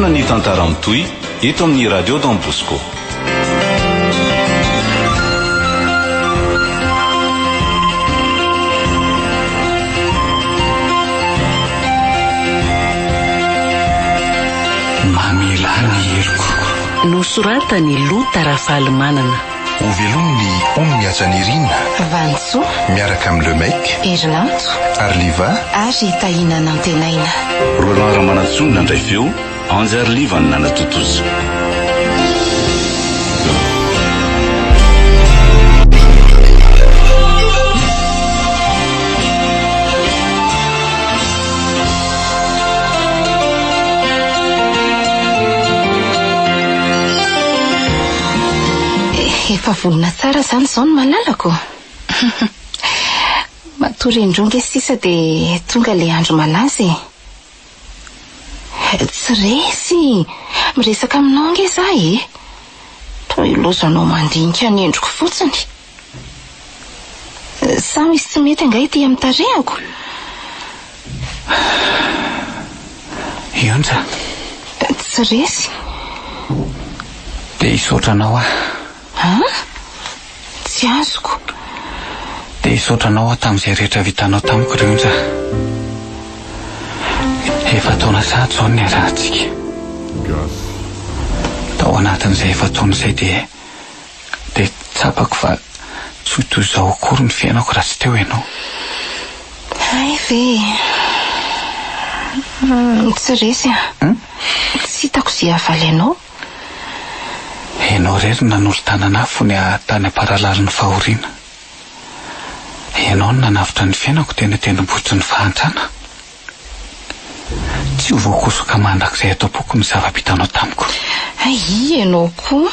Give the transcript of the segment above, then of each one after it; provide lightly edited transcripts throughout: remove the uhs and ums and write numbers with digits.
Manasa-potoana ny tantara mitohy eto amin'ny Radio Don Bosco. Mamelà ny heloko. Nosoratan'i Lota Rafalimanana. Ho velomin'i Ony Mihajanirina. Vanintsoa. Miaraka amin'i Le Mec. Herinanto. Arliva. Ary Tahiana Nantenaina. Roland Ramanantsoa nandray feo, Anjy Arliva no nanatontosa. Efa vonona tsara izany izao ny malalako. Matory indroa nge sisa dia tonga ilay andro malaza e. Tsy resy! Miresaka aminao ange za e! Toa ilaozanao mandinika ny endriko fotsiny. Sa misy tsy mety angaha ety amin'ny tarehako? Ionja. Tsy resy. Te hisaotra anao aho. An? Tsy azoko. Te hisaotra anao aho tamin'izay rehetra vitanao tamiko ry Onja. Efa-taona sahady izao no niarahantsika. Tao anatin'izay efa-taona izay dia dia tsapako fa tsy ho toy izao akory ny fiainako raha tsy teo ianao. Hay ve e. Tsy resy an. Tsy hitako izay havaly anao. Ianao irery no nanolo-tanana ahy fony aho tany am-paralalin'ny fahoriana. Ianao no nanavotra ny fiainako teny an-tendrombohitry ny fahantrana. Tsy ho voakosoka mandrakizay ato am-poko ny zava-bitanao tamiko. Hay, ianao koa.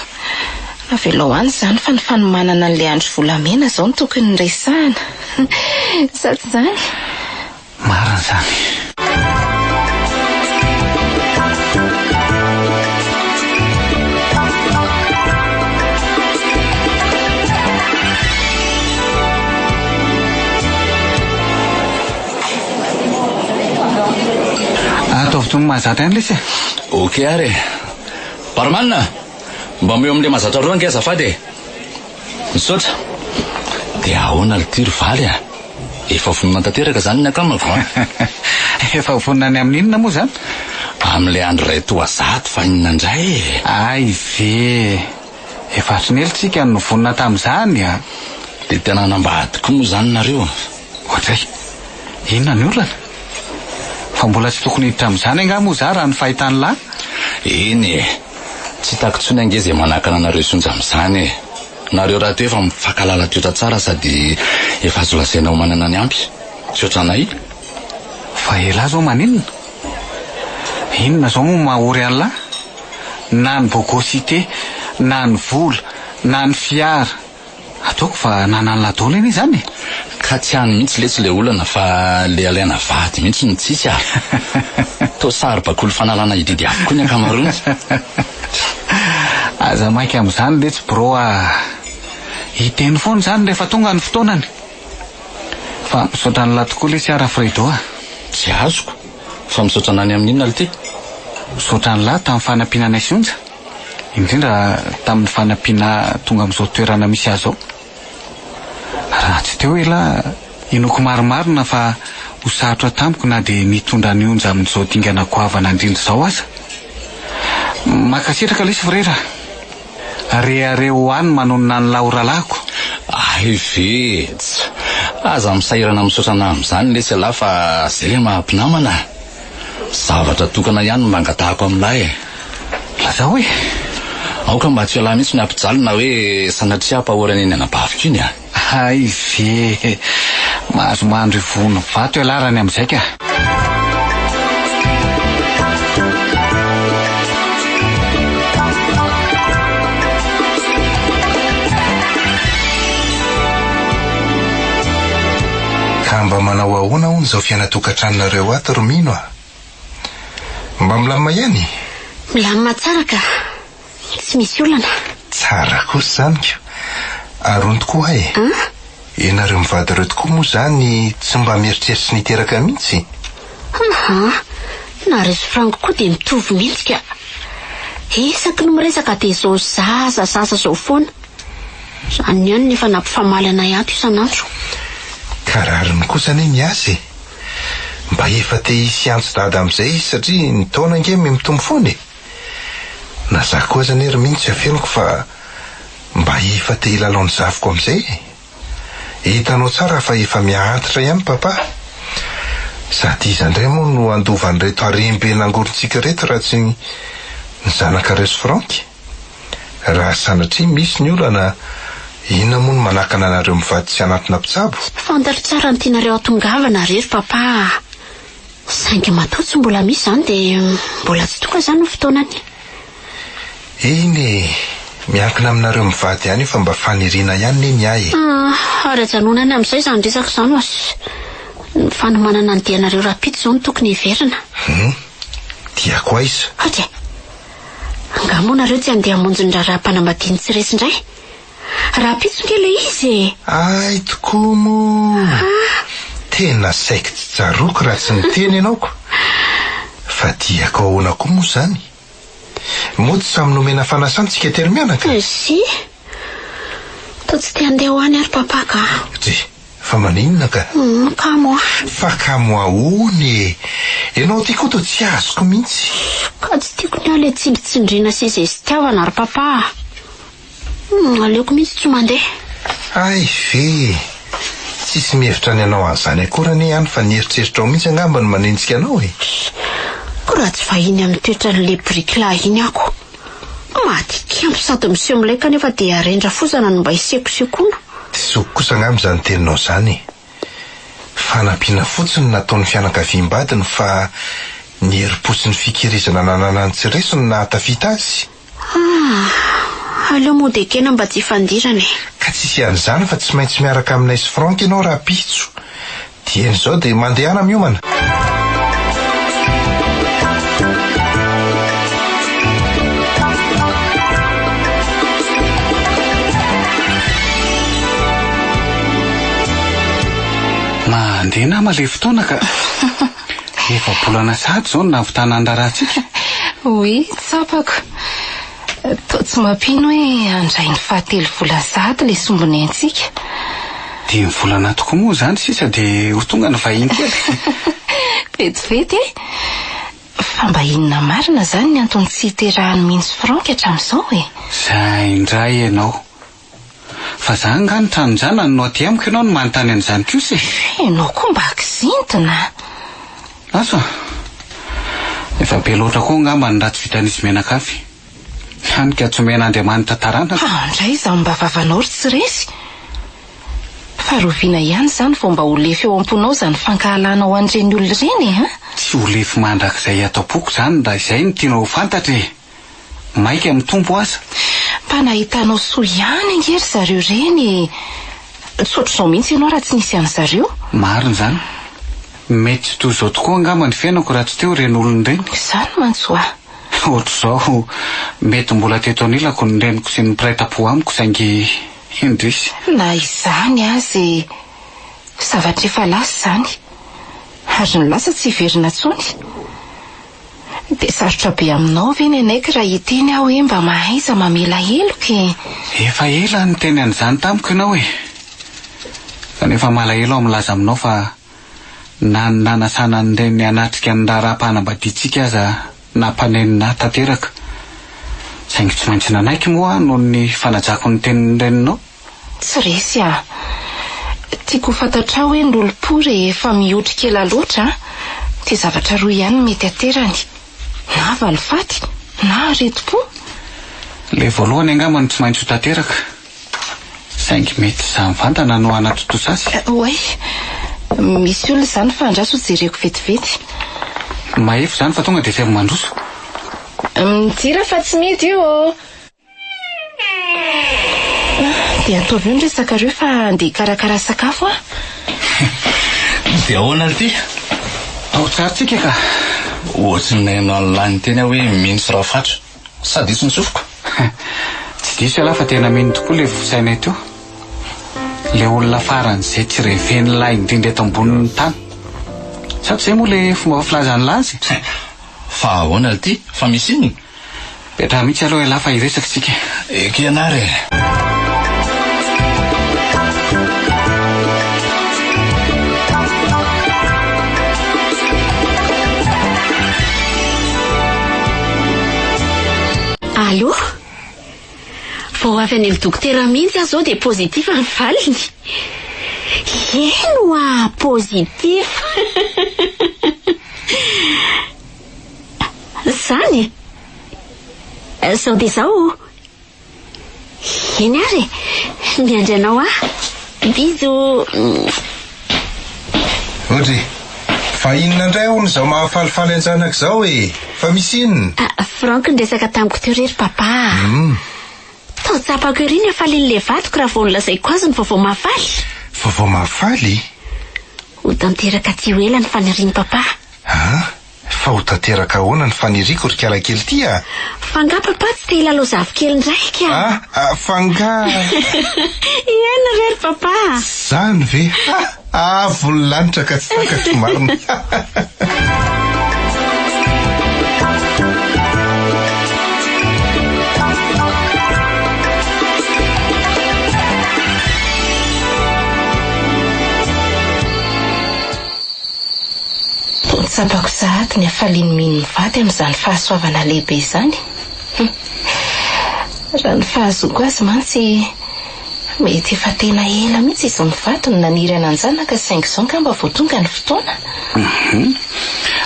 Avelao any izany fa ny fanomanana an'ilay andro volamena izao no tokony resahana. Sa tsy izany? Marina izany. Ataovy toy ny mahazatra ihany lesy e. Ok ary e. Barman a! Mba omeo amin'ilay mahazatra roa ange azafady e. Misaotra. Dia ahoana ry ry Valy a? Efa vonona tanteraka izany ny akamako an! Efa vonona ny amin'ny inona moa izany? Amin'ilay andro iray toa zato fa inona indray e! Hay ve! Efa hatry ny ela tsika no vonona tamin'izany a! Dia tena hanambady koa moa izany nareo? Oadray! Inona ny olana? Fa mbola tsy tokony hiditra amin'izany angaha moa za raha ny fahitan'lah? Eny e! Tsy hitako intsony ange izay manakana anareo soanja amin'izany e! Nareo rahateo efa mifankahalala toetra tsara sady efa azo lazaina ho manana ny ampy. Tsy ohatranay. Fa elah zao maninona? Inona zao moa mahory an'lah? Na ny bogosite, na ny vola, na ny fiara. Ataoko fa nanan'lah daholo anie izany e! Ka tsy any mihitsy letsy le olana fa le alaina vady mihitsy no tsisy a! Toa saribakoly fanalana hididy avokoa ny ankamaroany. Aza maika amin'izany letsy bro a! Hiteny foana izany rehefa tonga ny fotoanany. Fa misaotra an'lah tokoa letsy aho Rafredo a! Tsy azoko. Fa misaotra anah ny amin'inona lty? Misaotra an'lah tamin'ny fanampiana anay sy Onja. Indrindra tamin'ny fanampiana ahy tonga amin'izao toerana misy ahy izao. Raha tsy teo elah, inoako marimarina fa ho sarotra tamiko na dia ny hitondra an'i Onja amin'izao dingana goavana indrindra izao aza. Mankasitraka lesy frera. Rehareha ho ahy ny manonona an'lah ho rahalahiko. Hay ve! Tsa! Aza misahirana misaotra anah amin'izany lesy elah fa zay le maha mpinamana. Zavatra tokana ihany no mba angatahako amin'lah e. Lazao e! Aoka mba tsy ho elah mihitsy no hampijaly na hoe sanatria hampahory an'iny anabaviko iny a! Hay ve! Mahazo mandry vono vato ialahy raha ny amin'izay ka! Ka mba manao ahoana hono izao fiainan-tokantranonareo ato ry Mino a? Mba milamina ihany? Milamina tsara ka. Tsy misy olana. Tsara kosa izany ko. Ary hono tokoa aho e. An? Ianareo mivady ireo tokoa moa izany tsy mba mieritreritry ny hiteraka mihitsy? Aha. Nareo sy Franck koa dia mitovy mihitsy ka. Isaky ny miresaka dia izao zaza zaza izao foana. Izany ihany no efa nampifamaly anay ato isan'andro. Ka rariny kosa anie ny azy e! Mba efa te hisy hiantso dada amin'izay izy satria ny taona ange mihamitombo foana e! Na za koa aza anie ry Mino tsy afeniko fa mba efa te hilalao ny zafiko amin'izay e! Hitanao tsara fa efa miha-antitra ihany Papa. Sady iza indray moa no handova an'ireto harem-be nangorontsika ireto raha tsy ny zanakareo sy Franck? Raha sanatria misy ny olana, inona moa no manakana anareo mivady tsy hanantona mpitsabo? Fantatro tsara ny tianareo hatongavana re ry Papa a! Saingy matoa tsy mbola misy izany dia mbola tsy tonga izany ny fotoanany. Eny e! Miankina aminareo mivady ihany io fa mba faniriana ihany ne ny ahy e! Ah, ary ajanona any amin'izay izany resaka izany oas. Ny fanomanana ny dianareo rahampitso izao no tokony heverina. Hum, diako aiza? Ok. Angaha moa nareo tsy handeha hamonjy ny raharaham-panambadian'i Tsiresy indray? Rahampitso nge ilay izy e! Hay tokoa moa! Tena saiky tsy tsaroako raha tsy niteny ianao ko! Fa diako ahoana koa moa izany? Mody samy nomena fanasana tsika telo mianaka? Tsia! Toa tsy te handeha ho any ary papa ka! Dry, fa maninona ka? Humm, kamo aho. Fa kamo ahoana e? Ianao ity koa toa tsy azoko mihitsy. Ka tsy tiako ny ahy ilay tsindritsindriana sy zesitiavana ry papa a! Humm, aleoko mihitsy tsy mandeha. Hay ve e! Tsisy mihevitra ny hanao an'izany akory anie any fa ny eritreritrao mihitsy angamba no manenjika anao e! Koa raha tsy vahiny amin'ny toetran'ilay birikilahy iny ako. Maty kempo sady miseho milay kanefa dia rendrafozana no mba hisekosekoana. Diso kosa angamba izany teninao izany e! Fanampiana fotsiny no nataon'ny fianakaviam-badiny fa ny herim-po sy ny fikirizana nananany tsy resy no nahatafita azy. Ah, aleo mody ekena mba tsy hifandirana e. Ka tsisy an'izany fa tsy maintsy miaraka aminay sy Franck ianao rahampitso. Dieny izao dia mandehana miomana. Mandeha nama ilay fotoana ka. Efa-bolana sahady izao no nahavitana ny raharahantsika. Oui, tsapako. Toa tsy mampino hoe handray ny fahatelo volana sahady ilay sombinaintsika. Dimy volana tokoa moa izany sisa dia ho tonga ny vahiny kely. Vetivety e! Fa mba inona marina izany ny antony tsy hiterahan'i Mino sy Franck hatramin'izao e? Izay indray ianao. Fa za angaha ny tranon-janany no aty amiko ianao no manontany an'izany kosa e! Ianao koa mba kizintina a! Asa! Efa be loatra koa angamba ny ratsy vitan'izy mianakavy. Hany ka tsy omen'Andriamanitra taranaka. Fa ndray izany mba vavanao ry tsy resy! Fa roviana ihany izany vao mba ho lefy eo am-ponao izany fankahalanao an'ireny olona ireny e! An! Tsy ho lefy mandrakizay ato am-poko izany raha izay no tianao ho fantatra e! Maika mitombo aza. Mba nahitanao soa ihany ange ry zareo ireny e! Tsy ohatr'izao mihitsy ianao raha tsy nisy an'zareo. Marina izany. Mety tsy toy izao tokoa angamba ny fiainako raha tsy teo ireny olona ireny. Izany mantsy hoa. Ohatr'izao, mety mbola teto anilako ny reniko sy ny mpiray tampo amiko saingy indrisy. Na izany aza e! Zavatra efa lasa izany. Ary ny lasa tsy hiverina intsony. Dia sarotra be aminao ve ny hanaiky raha hiteny aho hoe mba mahaiza mamela heloka e? Efa ela niteny an'izany tamiko ianao e! Kanefa malahelo aho milaza aminao fa na ny nanasana ny reniny hanatrika ny raharaham-panambadiantsika aza nampanenina ahy tanteraka. Saingy tsy maintsy nanaiky moa aho noho ny fanajako ny tenin'ny reninao. Tsy resy aho. Tiako ho fantatrao hoe ny lolompo rehefa mihotrika ela loatra dia zavatra roa ihany no mety aterany, na valifaty na aretim-po. Ilay voalohany angamba no tsy maintsy ho tanteraka. Saingy mety izaho mivantana no hanatontosa azy. Oay, misy olona izany fa andraso hojereko vetivety. Mahefa izany fa tonga dia saivo mandroso. Midira fa tsy mihidy io ô! Dia ataovy eo ny resakareo fa andeha hikarakara sakafo aho. Dia ahoana ity? Ao tsara tsika ka. Ohatry ny naheno an'lah niteny aho hoe mino sy rafatra. Sa diso ny sofiko? Tsy diso ialahy fa tena mino tokoa ilay vosainay teo. Ilay olona faran'izay tsy reven'lah indrindra eto ambonin'ny tany. Sa tsy izay moa ilay fomba filazan'lah azy? Fa ahoana ity? Fa misy inona? Mipetraha mihitsy aloha ialahy fa hiresaka isika. Ekena ary e. Allô? Vao avy any amin'ny dokotera mihitsy aho izao dia positif ny valiny. Eny hoa, positif. Izany e! Izao dia izao. Eny ary e! Miandry anao aho. Bisous. Audrey, fa inona indray hono izao mahafalifaly an-janaka izao e? Fa misy inona? Ah, Franck niresaka tamiko teo re ry papa a. Toa tsapako ery ny hafalian'ilay vadiko raha vao nolazaiko azy ny vaovao mahafaly. Vaovao mahafaly? Ho tanteraka tsy ho ela ny fanirian'i papa. An? Fa ho tanteraka ahoana ny faniriako ry kalakely ity a? Fa nga papa tsy te hilalao zafikely indray ka? Ah, ah, fa nga. Eny re ry papa a! Zany ve? Ha! Avo ny lanitra ka tsy takatro marina. Toa tsapako sahady ny hafalian'i Mino mivady amin'izany fahasoavana lehibe izany. Raha ny fahazoako azy mantsy, mety efa tena ela mihitsy izy mivady no naniry hanan-janaka saingy izao angamba vao tonga ny fotoana. Hum.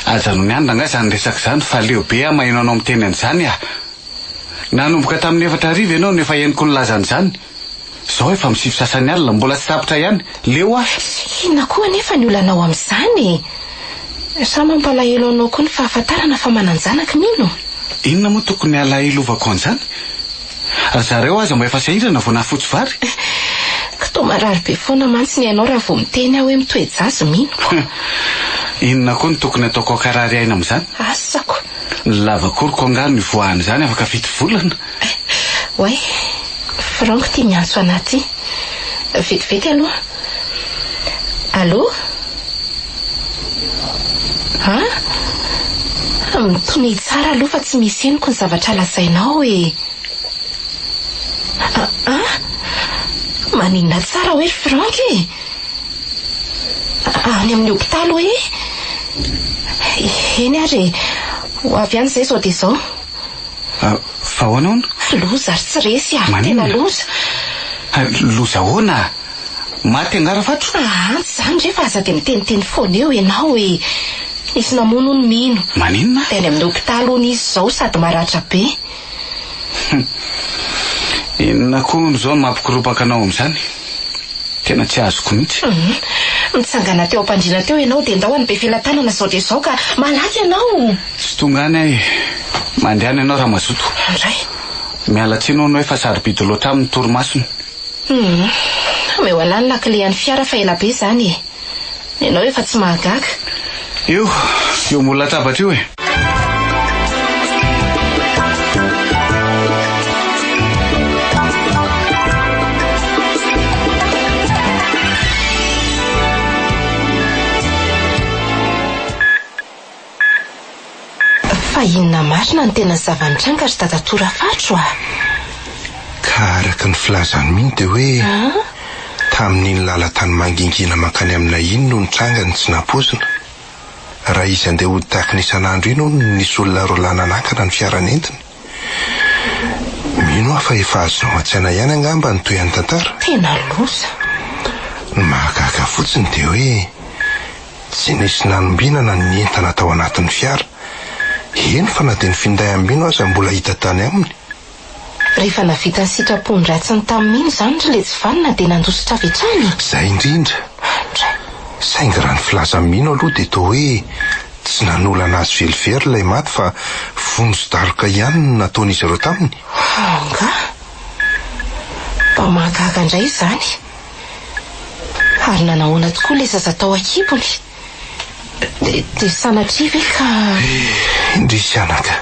Ajanony any rangahy izany resaka izany fa leo be aho maheno anao miteny an'izany ah. Nanomboka tamin'ny 4 hariva ianao no efa henoko nilaza an'izany. Izao efa amin'ny 9 sasany alina, mbola tsy tapitra ihany. Leo aho. Inona koa anefa ny olanao amin'izany e? Sa mampalahelo anao koa ny fahafantarana fa manan-janaka Mino? Inona moa tokony halahelovako an'izany? Ry zareo aza mba efa sahirana vao nahafotsy vary. Ka toa marary be foana mantsy ny ainao raha vao miteny aho hoe mitoe-jaza Mino. Inona koa no tokony ataoko hankarary aina amin'izany? Asako. Ny lavakoriko angaha no ivoahan'izany afaka 7 volana? Oay, Franck ity miantso anah ity. Vetivety aloha. Allô? An? Mitonia tsara aloha fa tsy misy henoko ny zavatra lazainao e. An? Maninona tsara hoe ry Franck e? Any amin'ny hopitaly hoe? Eny ary e, ho avy any izay izao dia izao. Fa ahoana hono? Loza ary tsy resy ah! Tena loza! Loza ahoana? Maty angaha Rafatro? Aa tsy izany re fa aza dia miteniteny foana eo ianao e! Nisy namono hono Mino. Maninona? Dia any amin'ny hopitaly hono izy izao sady maratra be. Inona koa hono izao no mampikoropaka anao amin'izany? Tena tsy azoko mihitsy. Hum. Nitsangana teo am-pandriana teo ianao dia ndao any Befelatanana izao dia izao ka malaky ianao. Tsy tonga any aho e. Mandehana ianao raha mazoto. Indray. Miala tsiny hono hoe fa sarobidy loatra aminy ny torimasony. Hum. Omeo anah ny lakile an'ny fiara fa ela be izany e. Ianao efa tsy mahagaga. Io, eo ambony latabatra io e. Fa inona marina no tena zava-nitranga ry dadatoa Rafatro a? Ka araka ny filazan'i Mino dia hoe tamin'iny lalan-tany mangingina mankany aminay iny no nitranga ny tsy nampoizina. Raha izy handeha hody tahaka ny isan'andro iny hono no nisy olona roalahy nanakana ny fiara nentiny. Mino aho fa efa azonao an-tsaina ihany angamba ny tohin'ny tantara. Tena loza. Ny mahagaga fotsiny dia hoe Tsy nisy nanombinana ny entana tao anatin'ny fiara. Eny fa na dia ny finday ambino aza mbola hita tany aminy. Rehefa navita ny sitrapony ratsiny tamin'i Mino izany ry Letsivanona dia nandositra avy hatrany e! Izay indrindra. Andray. Saingy raha ny filazan'i Mino aloha dia toa hoe tsy nanolana azy velively ilay maty fa vono sy daroka ihany no nataon'izy ireo taminy. Angaha? Mba mahagaga indray izany. Ary nanahoana tokoa ilay zaza tao an-kibony? Dia sanatria ve ka. Eh, indrisy anaka.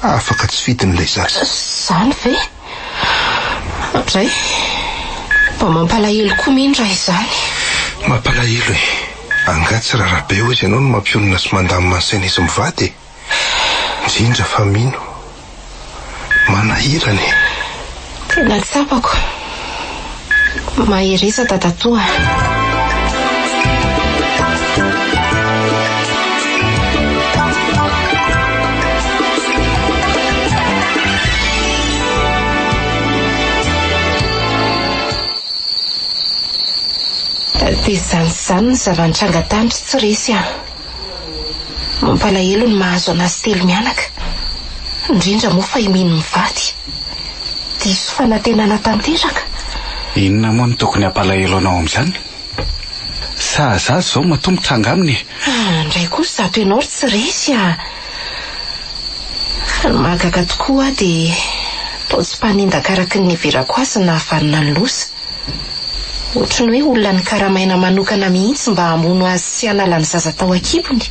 Afaka tsy fidiny ilay zaza. Izany ve? Dray, mba mampalahelo koa mino raha izany. Mampalahelo e! Angaha tsy raharaha be hozy ianao no mampionona sy mandamina ny sain'izy mivady e? Indrindra fa mino. Manahirana e. Tena tsapako. Mahereza dadatoa a. Dia izany sy izany ny zava-nitranga tany ry tsy resy a. Mampalahelo ny mahazo anazy telo mianaka, indrindra moa fa i Mino mivady. Diso fanantenana tanteraka. Inona moa no tokony hampalahelo anao amin'izany? Sahaza azy izao matoa mitranga aminy e! Ah, indray kosa izato ianao ry tsy resy a! Fa ny mahagaga tokoa dia toa tsy mpanendaka araka ny niheverako azy ny nahavanona ny loza. Ohatry ny hoe olona nokaramaina manokana mihitsy mba hamono azy sy hanala ny zaza tao an-kibony.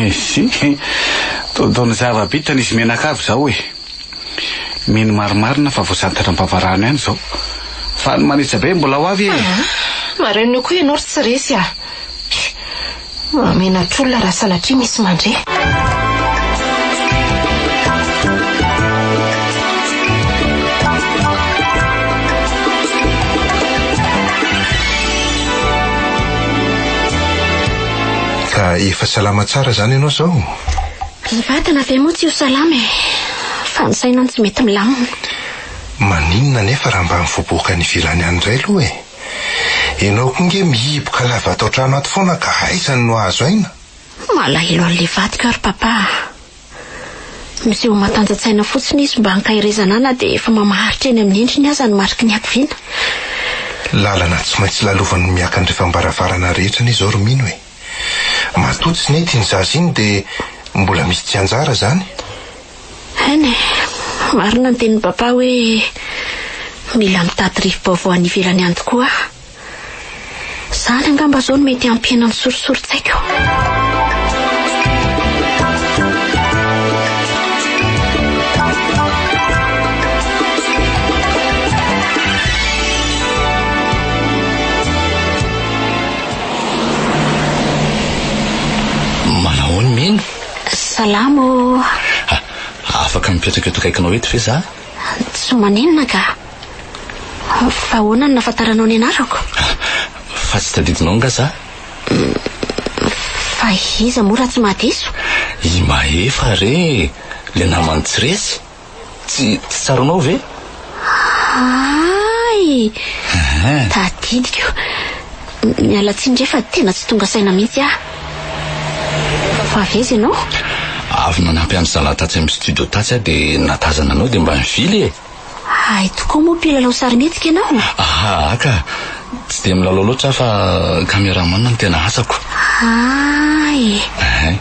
Esy, toa ny zava-bitany izy mianakavy izao e! Mino marimarina fa voasantatra am-bavarano ihany izao. Fa ny manetsa be mbola ho avy e! Aa, marina io koa ianao ry tsy resy a! Mahamenatr'olona raha sanatria misy mandre. Ka efa salama tsara izany ianao izao? Ny vatana ve moa tsy ho salama e! Fa ny saina no tsy mety milamina. Maninona anefa raha mba mivoaboaka any ivelany any indray aloha e! Ianao koa nge mihiboka lava ato an-trano ato foana ka aiza no ahazo aina? Malahelo an'ilay vadiko aho ry papa a! Miseho matanja-tsaina fotsiny izy mba hankaherezana ahy na dia efa mamaharitra eny amin'ny endriny aza ny mariky ny hakiviana. Lalana tsy maintsy lalovan'ny miakandrefam-baravarana rehetra anie izao ry Mino e! Matoa tsy nety iny zaza iny dia mbola misy tsy anjara izany. Eny e, marina ny tenin'i Papa hoe mila mitady rivo-baovao any ivelany any tokoa aho. Izany angamba izao no mety hampihena ny sorisorin-tsaiko. Manahoana Mino? Salama ô! Ah, afaka mipetraka eto akaikinao eto ve za? Tsy maninona ka! Fa ahoana no nahafantaranao ny anarako? Fa tsy tadidinao nga za? Fa iza moa raha tsy mahadiso? I Mahefa re e! Le naman'i Tsiresy! Tsy tsy tsaroanao ve? Hay! Tadidiko. Miala tsiny re fa tena tsy tonga saina mihitsy aho. Fa avy aiza ianao? Avy nanampy an-dry zalahy tatsy amin'ny studio tatsy aho dia nahatazana anao dia mba nivily e! Hay tokoa moa mpilalao sarimihetsika ianao? Aha ka! Tsy dia milalao loatra aho fa cameraman no tena asako. Hay! Ehe.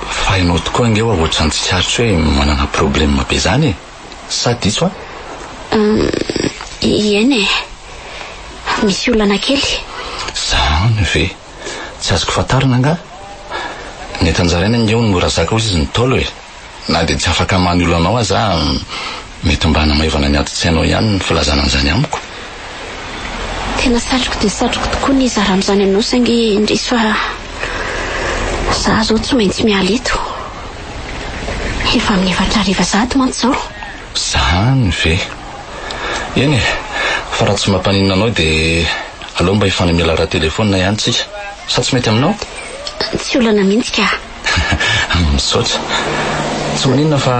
Fa ianao tokoa ange hoa ohatran'ny tsikaritro hoe manana problème be zany e! Sa diso aho? Hum, eny e. Misy olana kely. Zany ve? Tsy azoko fantarina angaha? Ny eto-anjaraina ange hono mora zaka hozy izy ny Ntaolo e! Na dia tsy afaka hamaha ny olanao aza aho, mety mba hanamaivana ny adin-tsainao ihany ny filazana an'izany amiko. Tena satriko dia satriko tokoa ny hizara an'izany aminao saingy indrisy fa za zao tsy maintsy miala eto. Efa amin'ny efatra hariva sahady mantsy izao. Zany ve? Eny e, fa raha tsy mampaninona anao dia aleo mba hifanome laharan-telefaonina ihany tsika. Sa tsy mety aminao? Tsy olana mihitsy ka. Misaotra. Tsy maninona fa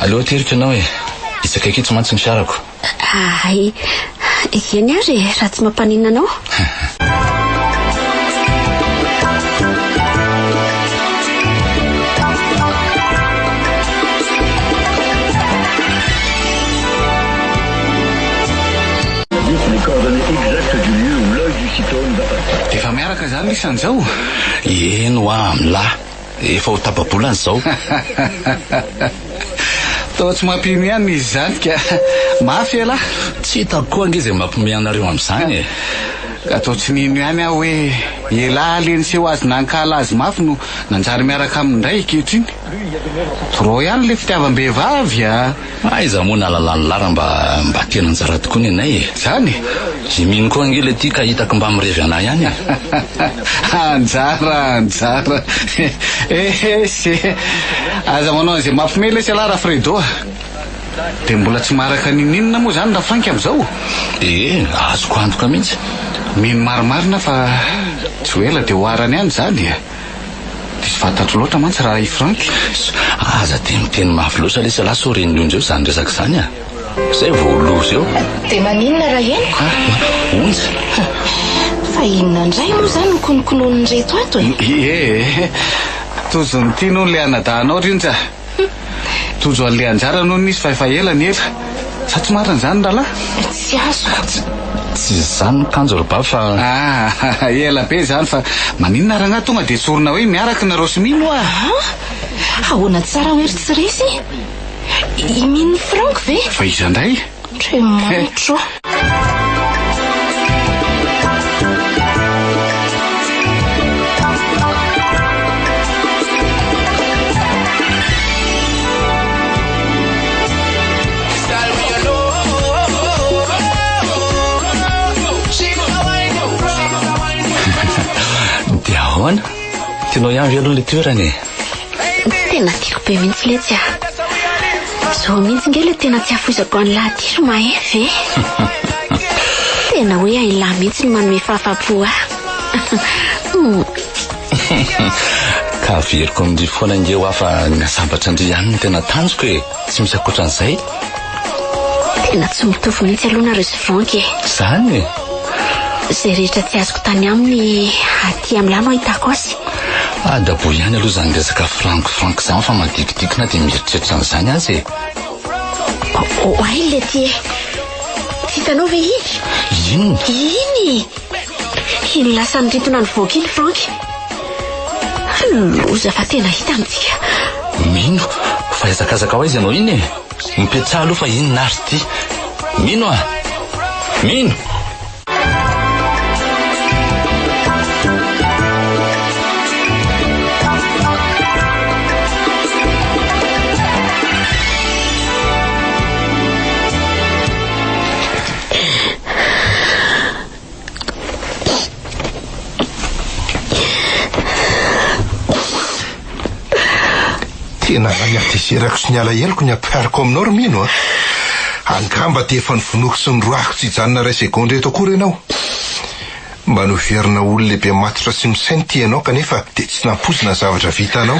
aleo ateriko ianao e. Etsy akaiky etsy mantsy ny fiarako. Hay, eny ary e, raha tsy mampaninona anao. Efa miaraka izany isany izao? Eny hoa amlah, efa ho tapa-bolana izao. Toa tsy mampino ihany izy izany ka. Mafy elah. Tsy hitako koa ange izay mampiomehy anareo amin'izany e. Ka toa tsy nino ihany aho hoe elah le niseho azy nankahala azy mafy no nanjary miaraka aminy indray ankehitriny. Trop ihany le fitiavam-behivavy a! Aiza moa nahalala an'lah raha mba mba tena anjara tokoa ny anay e! Zany e! I Mino koa ange le ty ka hitako mba mirevy anah ihany e! Anjara anjara esy e! Aza manao an'izay mampiomehy lesy ialahy Rafredo a! Dia mbola tsy maharaka n'inon'inona moa izany Rafranky amin'izao? Ee, azoko antoka mihitsy. Mino marimarina fa tsy ho ela dia ho arany ihany izany e. Diso fantatro loatra mantsy raha i Franck. Aza dia miteny mafy loatra lesy lahy sao ren'ny onja eo izany resaka izany a! Izay vao ho loza eo. Dia maninona raha henoko? Onja? Fa inona indray moa izany ny konokononin'ireto ato e? Ie, tojo ny tiany hono ilay anadahinao ry Onja. Tojo an'ilay anjarany hono izy fa efa ela ny ela. Sa tsy marina izany rahalahy? Tsy azoko. Tsy izany ny tanjo ry ba fa. Ah, ela be izany fa maninona rangahy tonga dia tsorina hoe miaraka nareo sy Mino ah? Ahoana tsara hoe ry tsy resy? I Mino Franck ve? Fa iza indray? Andriamanitro ô. Dia ahoana? Tianao ihany ve aloha ilay toerana e? Tena tiako be mihitsy letsy a. Zao mihitsy nge le tena tsy afoizako an'lah ty ry Mahefa e. Tena hoe hain'lah mihitsy ny manome fahafapo ahy. Ka averiko amin-dry foana ange hoa fa ny hasambatra an-dry ihany no tena tanjoko e. Tsy misy ankoatran'izay. Tena tsy mitovy mihitsy aloha nareo sy Franck e. Izany e? Izay rehetra tsy azoko tany aminy aty amin'lah no ahitako azy. Adabo ihany aloha izany resaka Franck Franck izany fa madikidikina dia mieritreritra an'izany aza e. Oay lety e! Tsy hitanao ve iny? Inona? Iny! Iny lasa nirintona nivoaka iny Franck. Loza fa tena hita amintsika. Mino fa hihazakazaka ho aiza ianao iny e? Mipetraha aloha fa inona ary ity? Mino a! Mino! Tena ny hatezerako sy ny alaheloko ny ampihariko aminao ry Mino a! Angamba dia efa novonoiko sy noroahiko tsy hijanona iray segondra eto akory ianao. Mba noheverina ho olon-lehibe matotra sy misaina ity ianao kanefa dia tsy nampoizina ny zavatra vitanao.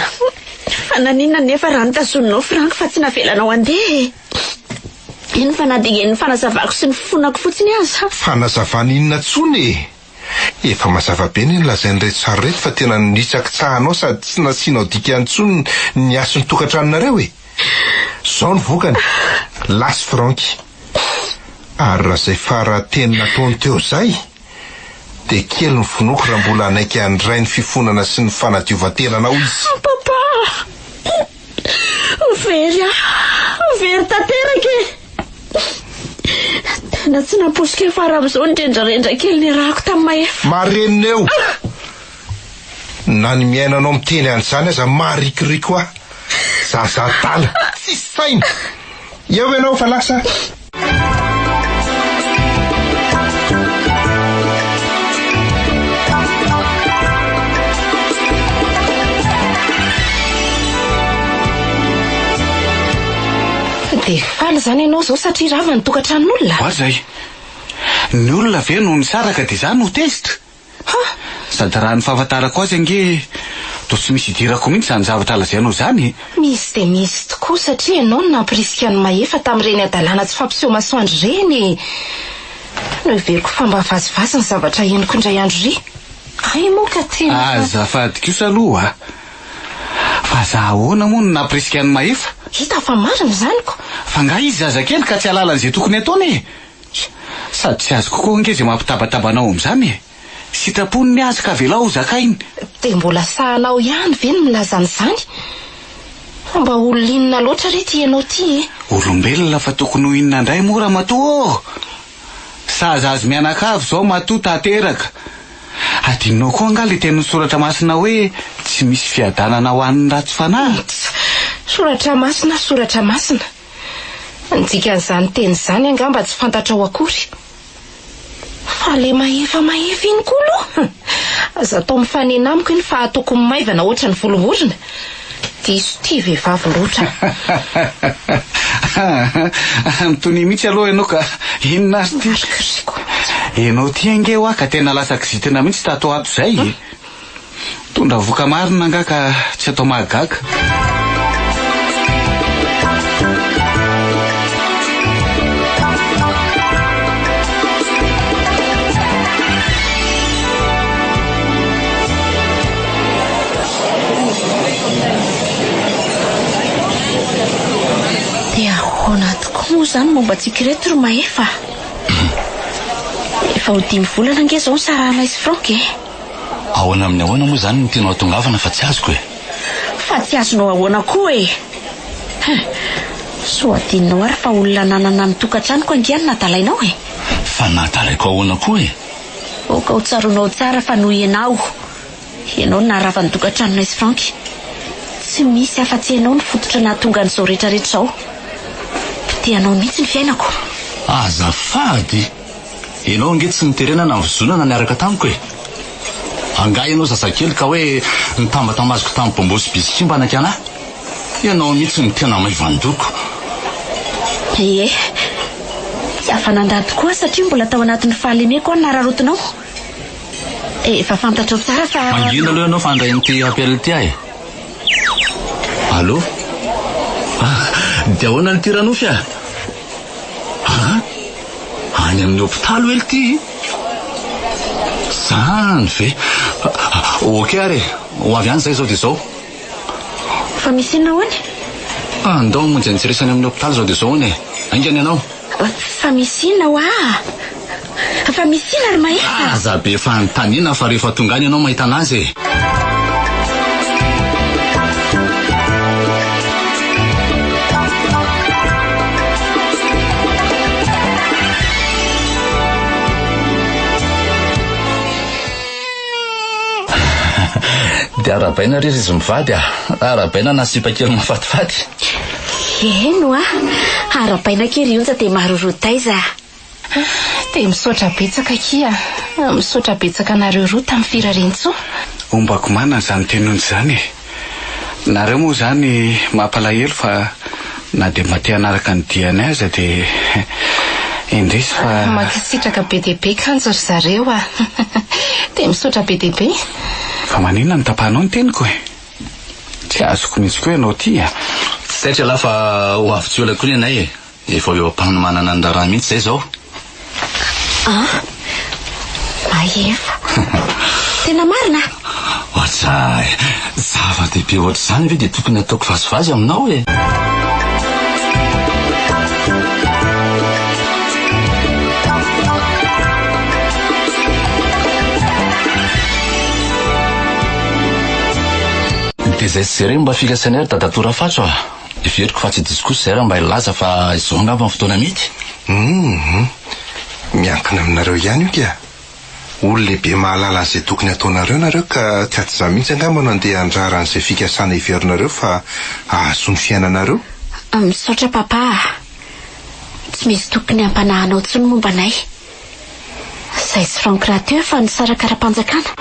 Fa naninona nefa raha notazoninao Franck fa tsy navelanao handeha e? Eny fa na dia ny fanazavako sy ny fifonako fotsiny aza. Fanazavana inona intsony e? Efa mazava be ny nolazain'ireto sary ireto fa tena nitsakitsahanao sady tsy nasianao dikany intsony ny hasin'ny tokantranonareo e! Izao ny vokany, lasy Francky. Ary raha izay fara teny nataony teo izay, dia kely ny finoako raha mbola hanaiky handray ny fifonana sy ny fanadiovan-tenanao izy. Papa! Very aho! Very tanteraka e! Tena tsy nampoiziko hiafara amin'izao ny rendrarendra kely niarahako tamin'i Mahefa. Marenina eo! Na ny mihaino anao miteny an'izany aza maharikoriko ahy. Zaza adala, tsisy saina! Eo ianao fa lasa. Dia faly izany ianao izao satria rava ny tokantranon'olona? Oa zay. Ny olona ve no nisaraka dia za no tezitra? Ha! Sady raha ny fahafantarako azy ange toa tsy misy idirako mihitsy izany zavatra lazainao izany e! Misy dia misy tokoa satria ianao no nampirisika an'i Mahefa tamin'ireny hadalana tsy fampiseho masoandro ireny e! Noheveriko fa mba vazivazy ny zavatra henoko indray andro iry. Hay moa ka tena. Azafady kosa aloha a! Fa za ahoana moa no nampirisika an'i Mahefa? Hita fa marina izany ko! Fa nga izy zazakely ka tsy hahalala an'izay tokony ataony e! Sady tsy azoko koa ange izay mampitabataba anao amin'izany e! Sitrapony ny azy ka avelao ho zakainy. Dia mbola sahanao ihany ve ny milaza an'izany? Fa mba olona inona loatra re ity ianao ity e? Olombelona fa tokony ho inona indray moa ramatoa ô? Saza azy mianakavy izao matoa tanteraka. Adinonao koa angaha ilay tenin'ny soratra masina hoe tsy misy fiadanana ho an'ny ratsy fanahy? Soratra masina, soratra masina. Ny dikan'izany teny izany angamba tsy fantatrao akory. Fa le mahefa mahefa iny koa aloha, aza atao mifanena amiko iny fa ataoko maivana ohatran'ny volom-borona. Diso tia vehivavy loatra. Mitonia mihitsy aloha ianao ka inona ary ity? Ianao ity ange hoa ka tena lasa kizitina mihitsy tato ho ato izay e. Mitondra vohoka marina angaha ka tsy atao mahagaga. Dia ahoana tokoa moa izany momba antsika ireto ry Mahefa a? Efa ho dimy volana ange izao nisarahanay sy Franck e! Ahoana amin'ny ahoana moa izany no tianao hatongavana fa tsy azoko e? Fa tsy azonao ahoana koa e! Hein! Soa adinonao ary fa olona nanana ny tokantranoko ange no nadalainao e! Fa nadalaiko ahoana koa e? Aoka ho tsaroanao tsara fa noho ianao Ianao no naharava ny tokantranonay sy Franck. Tsy misy afa-tsy ianao no fototra nahatonga an'izao rehetra rehetra izao. Potehanao mihitsy ny fiainako. Azafady! Ianao ange tsy niterena na nivozonana niaraka tamiko e! Angaha ianao zazakely ka hoe nitambatambaziko tamin'ny bonbon sy biscuit mba hanakiana ahy? Ianao mihitsy no tena maivan-doko. Ie. Tsy afa-nandà tokoa aho satria mbola tao anatin'ny fahalemeko aho no nararaotinao. Efa fantatrao tsara fa. Mangina aloha ianao fa handray an'ity appel ity aho e. Allô? Ah, dia ahoana l'ty Ranofy a? Ah, any amin'ny hopitaly hoe l'ty? Zany ve? Ok ary e, ho avy any zay izao dia izao. Fa misy inona hono? Andao hamonjy an'i Tsiresy any amin'ny hopitaly izao dia izao hono e. Haingana ianao. Fa misy inona hoa? Fa misy inona ry Mahefa? Aza be fanontaniana fa rehefa tonga any ianao mahita an'azy e. Dia arahabaina re ry izy mivady a! Arahabaina na sipa kely mahafatifaty. Eny hoa! Arahabaina akia ry Onja dia maroroa taiza a! Dia misaotra betsaka akia a! Misaotra betsaka anareo roa tamin'ny firariantsoa. Ombako manana izany teny Onja izany e! Nareo moa izany mampalahelo fa na dia mba te hanaraka ny diany aza dia indrisy fa. Mankasitraka be dia be kanjo ry zareo a! Dia misaotra be dia be. Fa maninona no tapahanao ny teniko e? Tsy azoko mihitsy koa ianao ity a! Tsy taitra ialahy fa ho avy tsy ho ela koa ny anay e! Efa eo am-panomanana ny raharaha mihitsy izay izao. An! Mahefa. Tena marina? Ohatray! Zava-dehibe ohatr'izany ve dia tokony hataoko vazivazy aminao e? Dia izay sy izay re no mba fikasanay ry dadatoa Rafatso a! Heveriko fa tsy diso kosa izay raha mba hilaza fa izao angamba ny fotoana mety. Humm. Miankina aminareo ihany io kia. Olon-lehibe mahalala an'izay tokony hataonareo nareo ka tsy izaho mihitsy angamba no handeha handrara an'izay fikasana heverinareo fa hahasoa ny fiainanareo. Misaotra papa a! Tsy misy tokony hampanahy anao intsony momba anay. Izay sy Franck rahateo efa nisaraka ara-panjakana.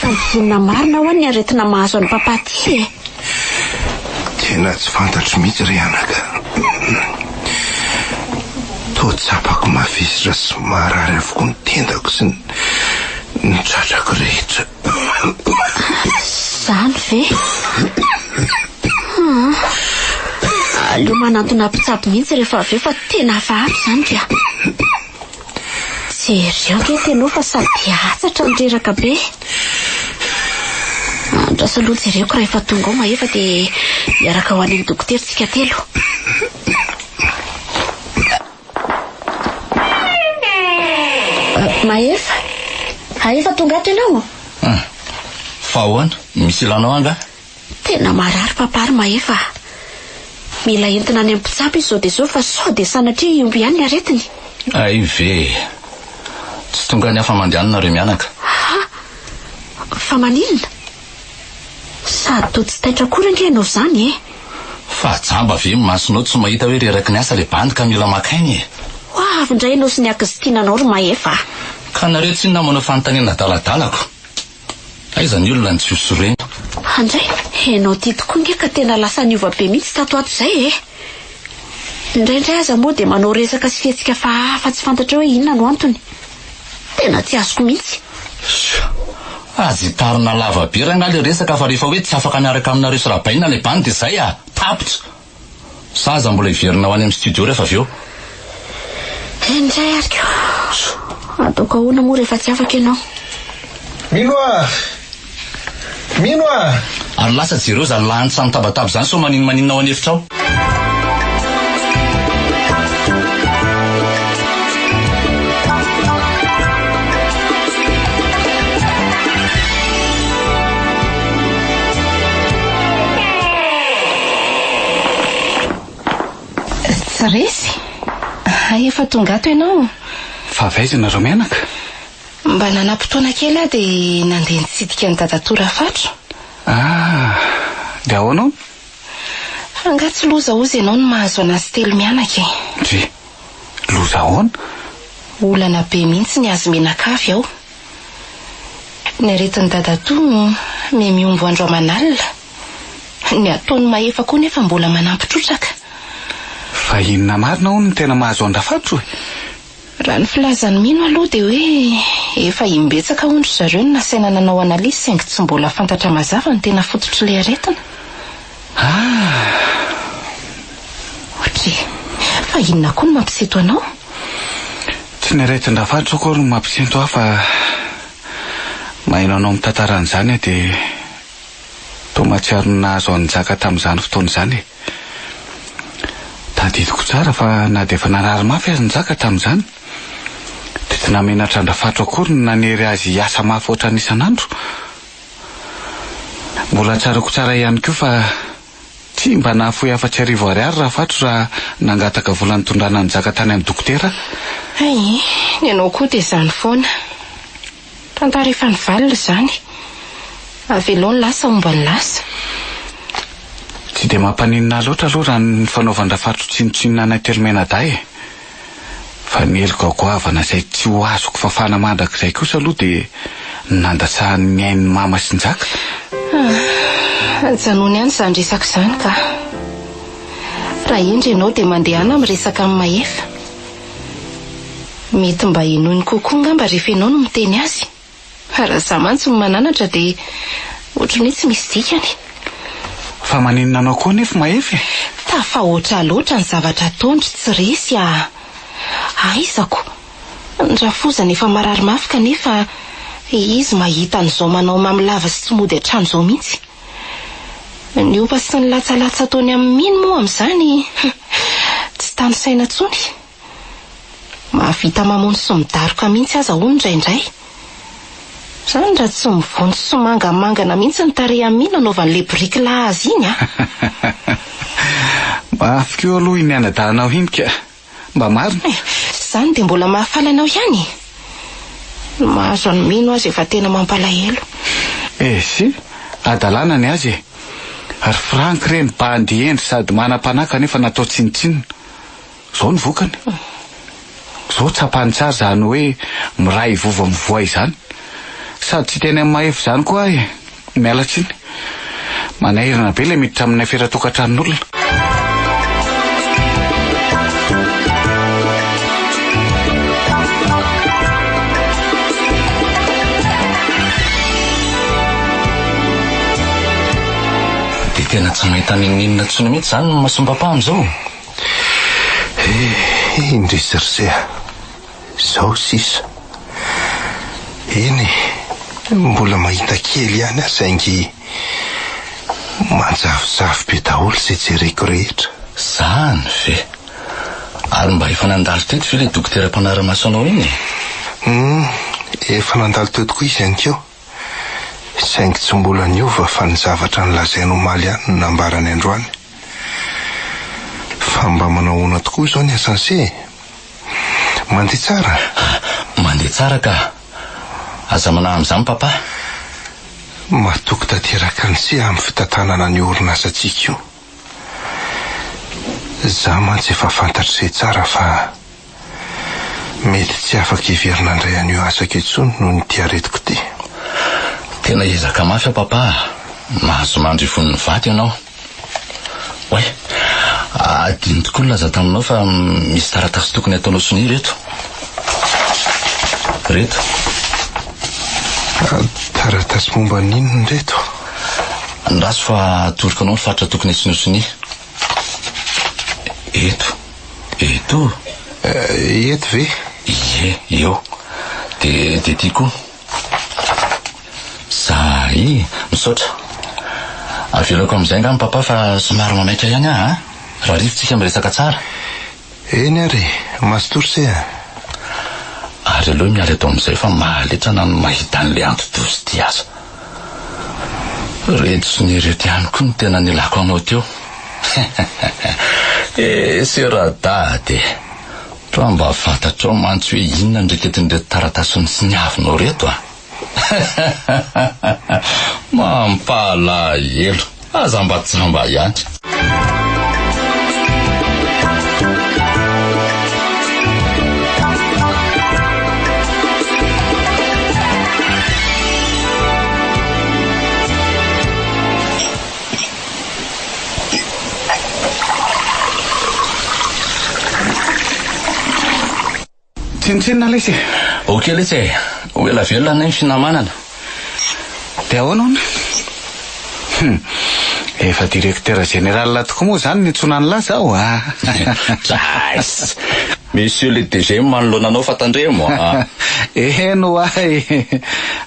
Fa inona marina ho'a ny aretina mahazo an'i Papa ty e? Tena tsy fantatro mihitsy ry anaka. Toa tsapako mavesatra sy marary avokoa ny tendako sy ny tratrako rehetra. Izany ve? Aa, aleo manantona mpitsabo mihitsy rehefa avy eo fa tena hafahafa izany ka. Jereo ange Teno fa sady hatsatra no reraka be. Andraso aloha jereko raha efa tonga ao Mahefa dia hiaraka ho any amin'ny dokotera tsika telo. Mahefa, hay efa tonga ato ianao? Ah, fa ahoana? Misy ilanao angaha? Tena marary papa ry Mahefa a! Mila entina any amin'ny mpitsabo izy izao dia izao fa sao dia sanatria hihombo ihany ny aretiny. Hay ve e! Tsy tonga any afa-mandehanina ireo mianaka. Ha! Fa maninona? Sady toa tsy taitra akory ange ianao izany e! Fa jamba ve ny masonao tsy mahita hoe reraky ny asa ilay bandy ka mila maka aina e! Ho avy indray ianao sy ny ankizitinanao ry Mahefa a! Ka nareo tsinona manao fanontaniana adaladalako. Aiza ny olona no tsy ho sorena? Andray, ianao ity tokoa nge ka tena lasa niova be mihitsy tato ato izay e! Indraindray aza moa dia manao resaka sy fihetsika hafahafa tsy fantatra hoe inona no antony. Tena tsy azoko mihitsy. Sia! Aza hitarina lava be rangahy le resaka fa rehefa hoe tsy afaka miaraka aminareo sy Rabainina le bandy dia zay ah! Tapitra! Sa aza mbola hiverina ho any amin'ny studio rehefa avy eo? Indray ary ko! Ataoko ahoana moa rehefa tsy afaka ianao? Mino ah! Mino ah! Ary lasa jereo izany lanitra mitabataba izany sao maninomaninona ao an'efitra ao. Tsy resy? Hay efa tonga ato ianao. Fa avy aiza ianareo mianaka? Mba nanam-potoana kely aho dia nandeha nitsidika an'i Dadatoa Rafatro. Ah, dia ahoana hono? Fa angaha tsy loza hozy ianao ny mahazo an'azy telo mianaka e? Ndry, loza ahoana? Olana be mihitsy ny azy mianakavy ao. Ny aretin'i Dadatoa miha-mihombo andro aman'alina. Ny ataon'i Mahefa koa nefa mbola manampy trotraka. Fa inona marina hono no tena mahazo an-dRafatro e? Raha ny filazan'i Mino aloha dia hoe efa imbetsaka hono ry zareo no nasaina nanao analyse saingy tsy mbola fantatra mazava ny tena fototr'ilay aretina. Ah! Ohatry, fa inona koa no mampisento anao? Tsy ny aretin-dRafatro akory no mampisento ahy fa maheno anao mitantara an'izany aho dia toa mahatsiaro ny nahazo an'i Njaka tamin'izany fotoana izany e. Tadidiko tsara fa na dia efa narary mafy aza Njaka tamin'izany, dia tsy nahamenatra an-dRafatro akory ny nanery azy hiasa mafy ohatran'ny isan'andro. Mbola tsaroako tsara ihany koa fa tsy mba nahafoy afa-tsy 1000 ariary Rafatro raha nangataka vola nitondrana an'i Njaka tany amin'ny dokotera. Hay, ny anao koa dia izany foana. Tantara efa nivalona izany. Avelao ny lasa homba ny lasa. Tsy dia mampaninona ahy loatra aloha raha ny fanaovan-dRafatro tsinontsinona anay telo mianadahy e! Fa ny heloka goavana izay tsy ho azoko fafana mandrakizay kosa aloha dia ny nandatsahany ny ain'i Mama sy Njaka. Ah, ajanony any izany resaka izany ka. Raha hendry ianao dia mandehana miresaka amin'i Mahefa. Mety mba henoiny kokoa angamba rehefa ianao no miteny azy. Raha izaho mantsy no mananatra dia ohatran'ny hoe tsy misy dikany. Fa maninona anao koa anefa Mahefa e? Tafahoatra loatra ny zavatra ataon-dry tsy resy ah! Aizako! Ny rafozany efa marary mafy kanefa izy mahita an'izao manao mamy lava sy tsy mody an-trano izao mihitsy. Ny ompa sy ny latsalatsa ataony amin'i Mino moa amin'izany tsy tanisaina intsony. Mahavita mamono sy midaroka mihitsy aza hono indraindray. Izany raha tsy mivonto sy mangamangana mihitsy ny tarehy amin'i Mino anaovan'ilay biriky lahy azy iny a! Mafy koa aloha iny anadahinao iny ka! Mba marina e! Izany dia mbola mahafaly anao ihany e! Ny mahazo an'i Mino aza efa tena mampalahelo. Esy, hadalana ny azy e! Ry Franck ireny bandy hendry sady manam-panahy kanefa natao tsinontsinona. Izao ny vokany. Izao tsapany tsara izany hoe miray vovo amin'ny voay izany. Sady tsy hiteny amin'i Mahefa izany koa aho e! Miala tsiny. Manahirana be ilay miditra amin'ny afera tokantranon'olona. Dia tena tsy mahita n'inon'inona intsony mihitsy izany ny masom-papa amin'izao? Eh, indrisy ry se a! Izao sisa. Eny e, mbola mahita kely ihany aho saingy manjavozavo be daholo izay jereko rehetra. Zany ve? Ary mba efa nandalo teto ve ilay dokotera mpanara-maso anao iny e? Hum, efa nandalo teo tokoa izy aninkeo. Saingy tsy mbola niova fa ny zavatra nolazainy omaly ihany no nambarany androany. Fa mba manao ahoana tokoa izao ny asan'i se e? Mandeha tsara? Mandeha tsara ka! Aza manahy amin'izany Papa. Matoky tanteraka an'se amin'ny fitantanana an'io orinasantsika io. Za mantsy efa fantatr'se tsara fa mety tsy afaka hiverina handray an'io asako intsony noho ny ity aretiko ity. Tena hiezaka mafy aho papa a! Mahazo mandry ivon'ny vato ianao. Oay! Adino tokoa nilaza taminao fa misy taratasy tokony hataonao sonia ireto. Ireto. Taratasy momba ny inona ireto? Andraso fa atoroko anao ny faritra tokony hasianao sonia. Eto. Eto. Eto ve? Ie, eo. Dia dia ity koa. Zay! Misaotra. Avelako amin'izay angamba papa fa somary mamaika ihany aho a! Rahariva tsika miresaka tsara. Eny ary e! Mazotoa ry se a! Ary aleo miala eto amin'izay fa mahaletrana ny mahita an'ilay anti-doza ity aza. Ireto sonia ireto ihany koa no tena nilako anao teo. Eh, se radady e! Raha mba fantatrao mantsy hoe inona no reketin'ireto taratasy nosoniavinao ireto a! Mampalahelo! Aza mba jamba ihany. Tsinontsinona lesy e! Ok lesy e! Ho ela velona anie ny finamanana. Dia ahoana hono? Hum! Efa directeur général tokoa moa izany niantsoana an'lah izao a! Jais! Monsieur le DG manoloana anao fa tandremo a! Eny ho'a e!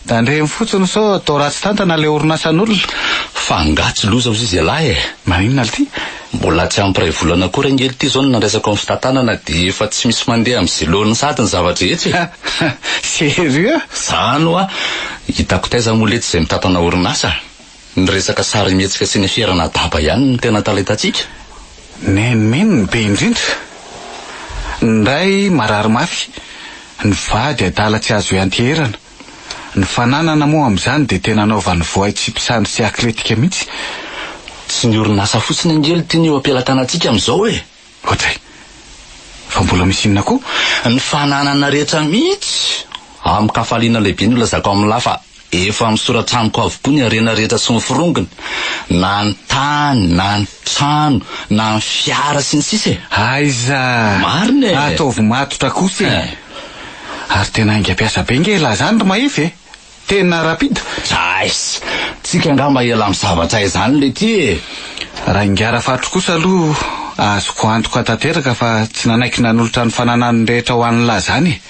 Tandremo fotsiny sao atao ratsy tantana ilay orinasan'olona. Fa angaha tsy loza hozy izy ialahy e! Maninona lty? Mbola tsy ampy iray volana akory ange lty izao no nandraisako ny fitantanana dia efa tsy misy mandeha amin'izay laoniny sahady ny zava-drehetra e! Sérieux? Zany hoa! Hitako taiza moa letsy izay mitantana orinasa? Ny resaka sarimihetsika sy ny fierana daba ihany no tena talentantsika. Nenimeny ny be indrindra. Ny ray marary mafy, ny vady adala tsy azo ianteherana. Ny fananana moa amin'izany dia tena anaovan'ny voay tsipy sandry sy akretika mihitsy. Tsy ny orinasa fotsiny ange lty no eo am-pelatanantsika amin'izao e! Ohatray. Fa mbola misy inona koa? Ny fananana rehetra mihitsy! Amin-kafaliana lehibe no ilazako amin'lah fa efa misoratra amiko avokoa ny harena rehetra sy ny forongony, na ny tany, na ny trano, na ny fiara sy ny sisa e! Aiza! Marina e! Ataovy matotra kosa e! Ary tena haingam-piasa be nge elah zany ry Mahefa e! Tena rapide. Jais! Tsika angamba ela amin'ny zavatra izany letia e! Raha ingahy Rafatro kosa aloha azoko antoka tanteraka fa tsy nanaiky nanolotra ny fananany rehetra ho an'i lahy izany e!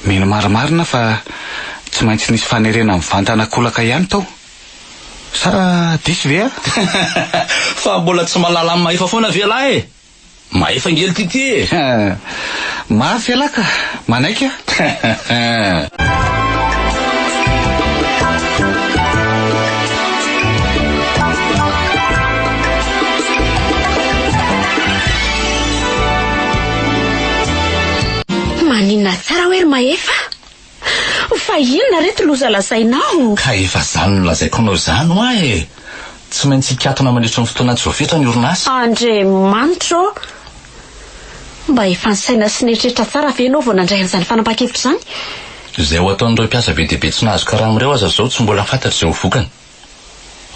Mino marimarina fa tsy maintsy nisy fanerena mivantana kolaka ihany tao. Sa diso ve aho? Fa mbola tsy mahalala an'i Mahefa foana ve lahy e? Mahefa ange lty ty e! Mafy ialahy ka! Manaiky aho. Maninona tsara hoe ry Mahefa? Fa inona re ty loza lazainao? Ka efa zany nolazaiko anao izany hoa e! Tsy maintsy hikatona mandritra ny fotoana tsy voafetra ny orinasa. Andriamanitra ô! Mba efa nisaina sy nieritreritra tsara ve ianao vao nandray an'izany fanapahan-kevitra izany? Izay ho ataon'ireo mpiasa be dia be tsy nahazo karama ireo aza izao tsy mbola fantatra izay ho vokany.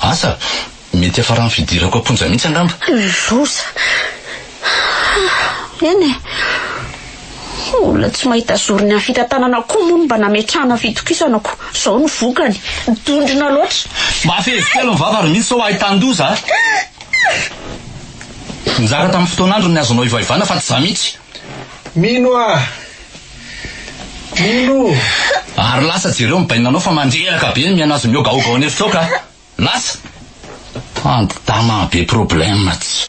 Asa, mety hiafaran'ny fidirako am-ponja mihitsy angamba. Loza! Eny e! Olona tsy mahita zorony amin'ny fitantanana koa moa no mba nametrahana fitokisana ko izao no vokany. Dondrona loatra. Mba fehezo kely ny vava ry mihitsy sao ahitan-doza a! Nizara tamin'ny fotoan'andro ny azonao ivaivana fa tsy za mihitsy. Mino ah! Mino! Ary lasa jereo ny bainanao fa mandreraka be ny mihaino azy mihogahoga ao an'efitra ao ka! Lasa! Kandida be problème tsy.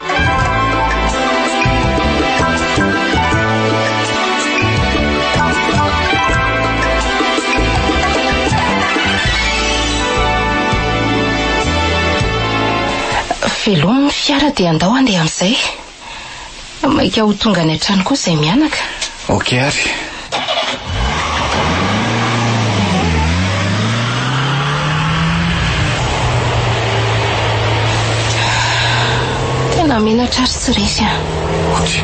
Velomy ny fiara dia andao handeha amin'izay. Maika ho tonga any an-trano koa izay mianaka. Ok ary. Tena menatra ary tsy resy ah. Ouch.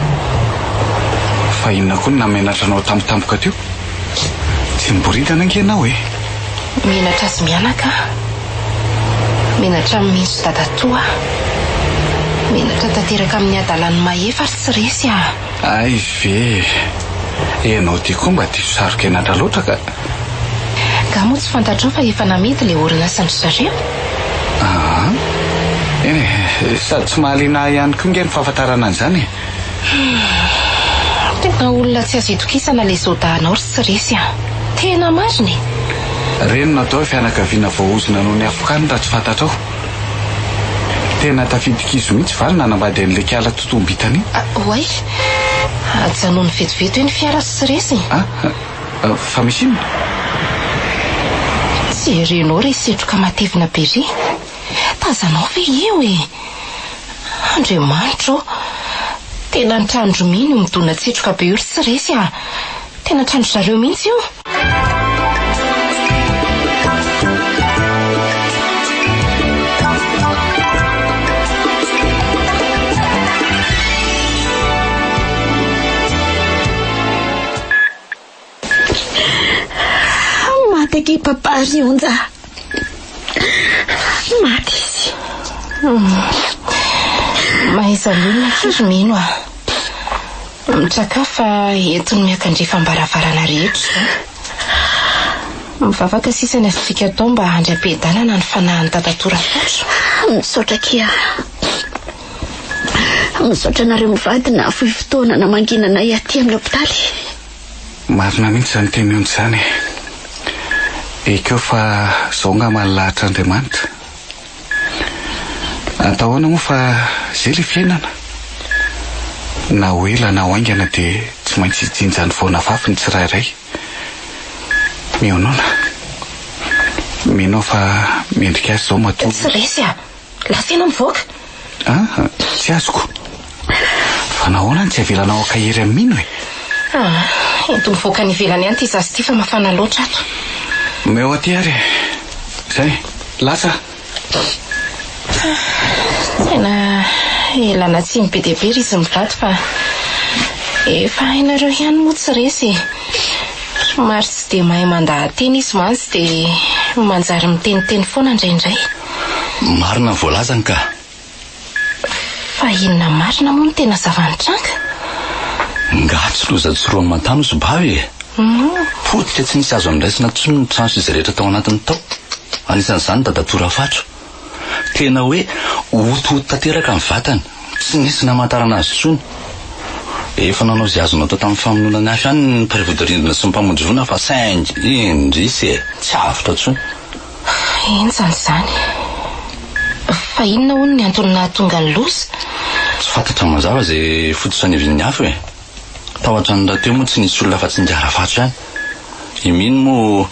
Fa inona koa no nahamenatra anao tampotampoka teo? Tsy niboridana ange ianao e. Menatra azy mianaka aho. Menatra amin'i Minjo dadatoa aho. Menatra tanteraka amin'ny hadalan'i Mahefa ary tsy resy ah. Hay ve e! Ianao ity koa mba diso saro-kenatra loatra ka! Nga moa tsy fantatrao fa efa namidy ilay orinasan-dry zareo? Aa! Eny e, sady tsy mahaliana ahy ihany koa nge ny fahafantarana an'izany e! Humm! Tena olona tsy azo itokisana ilay zaodahinao ry tsy resy a! Tena marina e! Ireny no atao hoe fianakaviana voaozona noho ny afokany raha tsy fantatrao. Tena tafidi-kizo mihitsy va ny nanambady an'ilay kiala totoam-bitana iny? Oay! Ajanony vetivety hoe ny fiara sy tsy resy e! Ah! Fa misy inona? Jerenao re setroka matevina be re! Tazanao ve io e? Andriamanitra ô! Tena ny trano-dry Mino io midona-tsetroka be io ry tsy resy a! Tena trano-dry zareo mihitsy io! Maty akia papa ry Onja. Maty izy. Mahaiza mionona akia ry Mino a. Mitrakà fa entiny miakandrefam-baravarana rehetra izao. Mivavaka sisa ny azontsika atao mba handry am-piadanana ny fanahin'i Dadatoa Rakoto. Misaotra akia. Misaotra anareo mivady nahafoy fotoana namangiana anay aty amin'ny hopitaly. Marina mihitsy izany teny Onja izany e. Ekeo fa izao angamba ny lahatr'Andriamanitra. Atao ahoana moa fa izay ilay fiainana. Na ho ela na ho haingana dia tsy maintsy hijinja ny voa nafafy ny tsirairay. Mionona. Mino aho fa mendrika azy izao matoa. Tsy resy a! Lasa ianao mivoaka. Ah, tsy azoko. Fa nahoana no tsy avelanao haka hery amin'i Mino e? Ah, ento mivoaka any ivelany any ity zaza ity fa mafana loatra ato. Omeo aty ary e. Izay, lasa. Tena ilana tsiny be dia be ry izy mivady fa efa hainareo ihany moa tsy resy e. Somary tsy dia mahay mandaha-teny izy mantsy dia manjary miteniteny foana indraindray. Marina ny voalazany ka. Fa inona marina moa no tena zava-nitranga? Nga tsy loza tsy roa aman-tany hozy Bavy e! Potika tsy nisy azo andraisina intsony ny trano sy izay rehetra tao anatiny tao. Anisan'izany Dadatoa Rafatro. Tena hoe hotohoto tanteraka ny vatany, tsy nisy namantarana azy intsony. Efa nanao izay azo natao tamin'ny famonoana ny afo ihany ny mpiray vodirindrina sy ny mpamonjy voina fa saingy indrisy e! Tsy avotra intsony. Henjana izany. Fa inona hono ny antony nahatonga ny loza? Tsy fantatra mazava izay fototra niavian'ny afo e. Tao an-trano rahateo moa tsy nisy olona afa-tsy ingahy Rafatso ihany. I Mino moa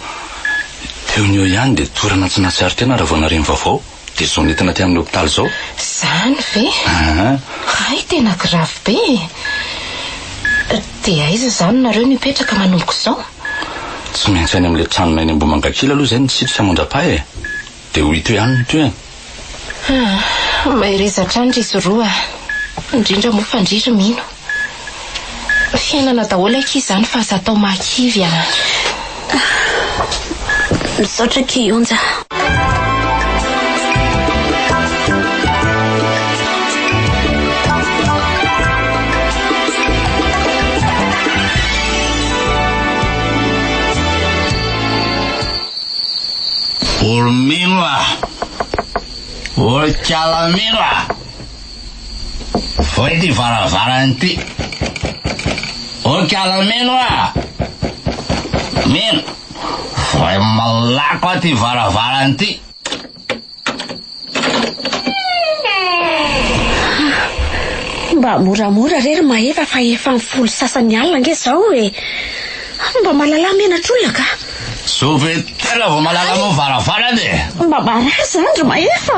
teo no eo ihany dia torana tsy nahatsiaro tena raha vao nahare ny vaovao. Dia izao nentina aty amin'ny hopitaly izao. Izany ve? Aa. Hay tena grave be e! Dia aiza izany nareo no hipetraka manomboka izao? Tsy maintsy any amin'ilay tranonay any Ambohimangakely aloha izay no nisitrika mandra-paha e! Dia ho hita eo ihany ny tohiny. Ah, mahereza hatrany ry izy roa a! Indrindra moa fa ndry ry Mino. Fiainana daholo akia izany fa aza atao mahakivy a! Misaotra akia Onja. Olo mino a! Olo kiala mino a! Voay ity varavarana ity. Olo kiala mino a! Mino! Voay malako aty varavarana ity. Mba moramora re ry Mahefa fa efa ny folo sasany alina ange izao e! Mba mahalala menatr'olona ka! Zao ve tena vao mahalala anao varavarana e! Mba marary izany ry Mahefa!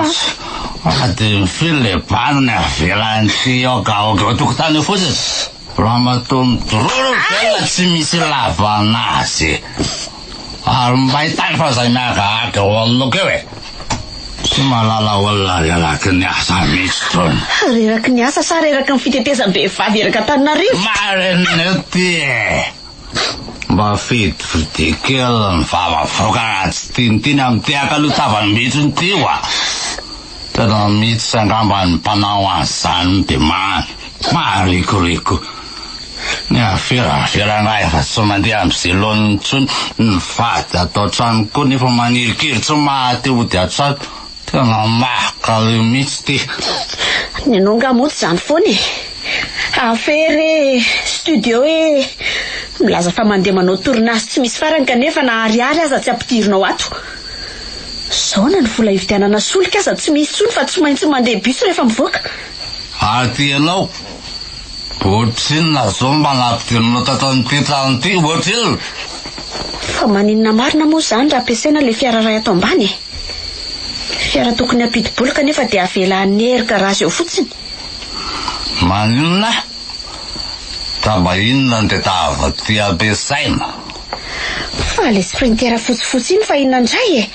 Adiny firy le bandy avelan'ity aogaoga eo an-tokotany eo fotsiny? Ramatoa midororo velona tsy misy ilavana azy. Ary mba hitany fa zay miagaga eo anoloako eo e! Tsy mahalala olona reraky ny asa mihitsy tony. Reraky ny asa sa reraky ny fitetezam-behivavy eraka Antananarivo? Marina io ty e! Mba fidifidi kely ny vava avoaka raha tsy tiantiana amin'ity akalo tavany mihitsy ity oa! Tena mihitsy angamba ny mpanao an'izany dia maharikoriko. Ny afera afera angaha efa tsy mandeha amin'izay laoniny intsony, ny vady ato an-trano koa nefa manirikiry tsy maha-te hody an-trano. Tena mahakaleo mihitsy ity. Ny anao angaha moa tsy izany foana e! Afera e! Studio e! Milaza fa mandeha manao tournage tsy misy farany kanefa na ariary aza tsy ampidirinao ato. Izao na ny vola hividianana solika aza tsy misy intsony fa tsy maintsy mandeha bus rehefa mivoaka. Ary ty ianao? Ohatrinona zao mba nampidirinao tato amin'ity trano ity? Ohatrinona? Fa maninona marina moa izany raha ampiasaina ilay fiara iray ato ambany e? Fiara tokony hampidi-bola kanefa dia avela hanery garage eo fotsiny. Maninona? Ka mba inona no tadiaviko aty ampiasaina? Fa ilay sprinter fotsifotsy iny fa inona indray e?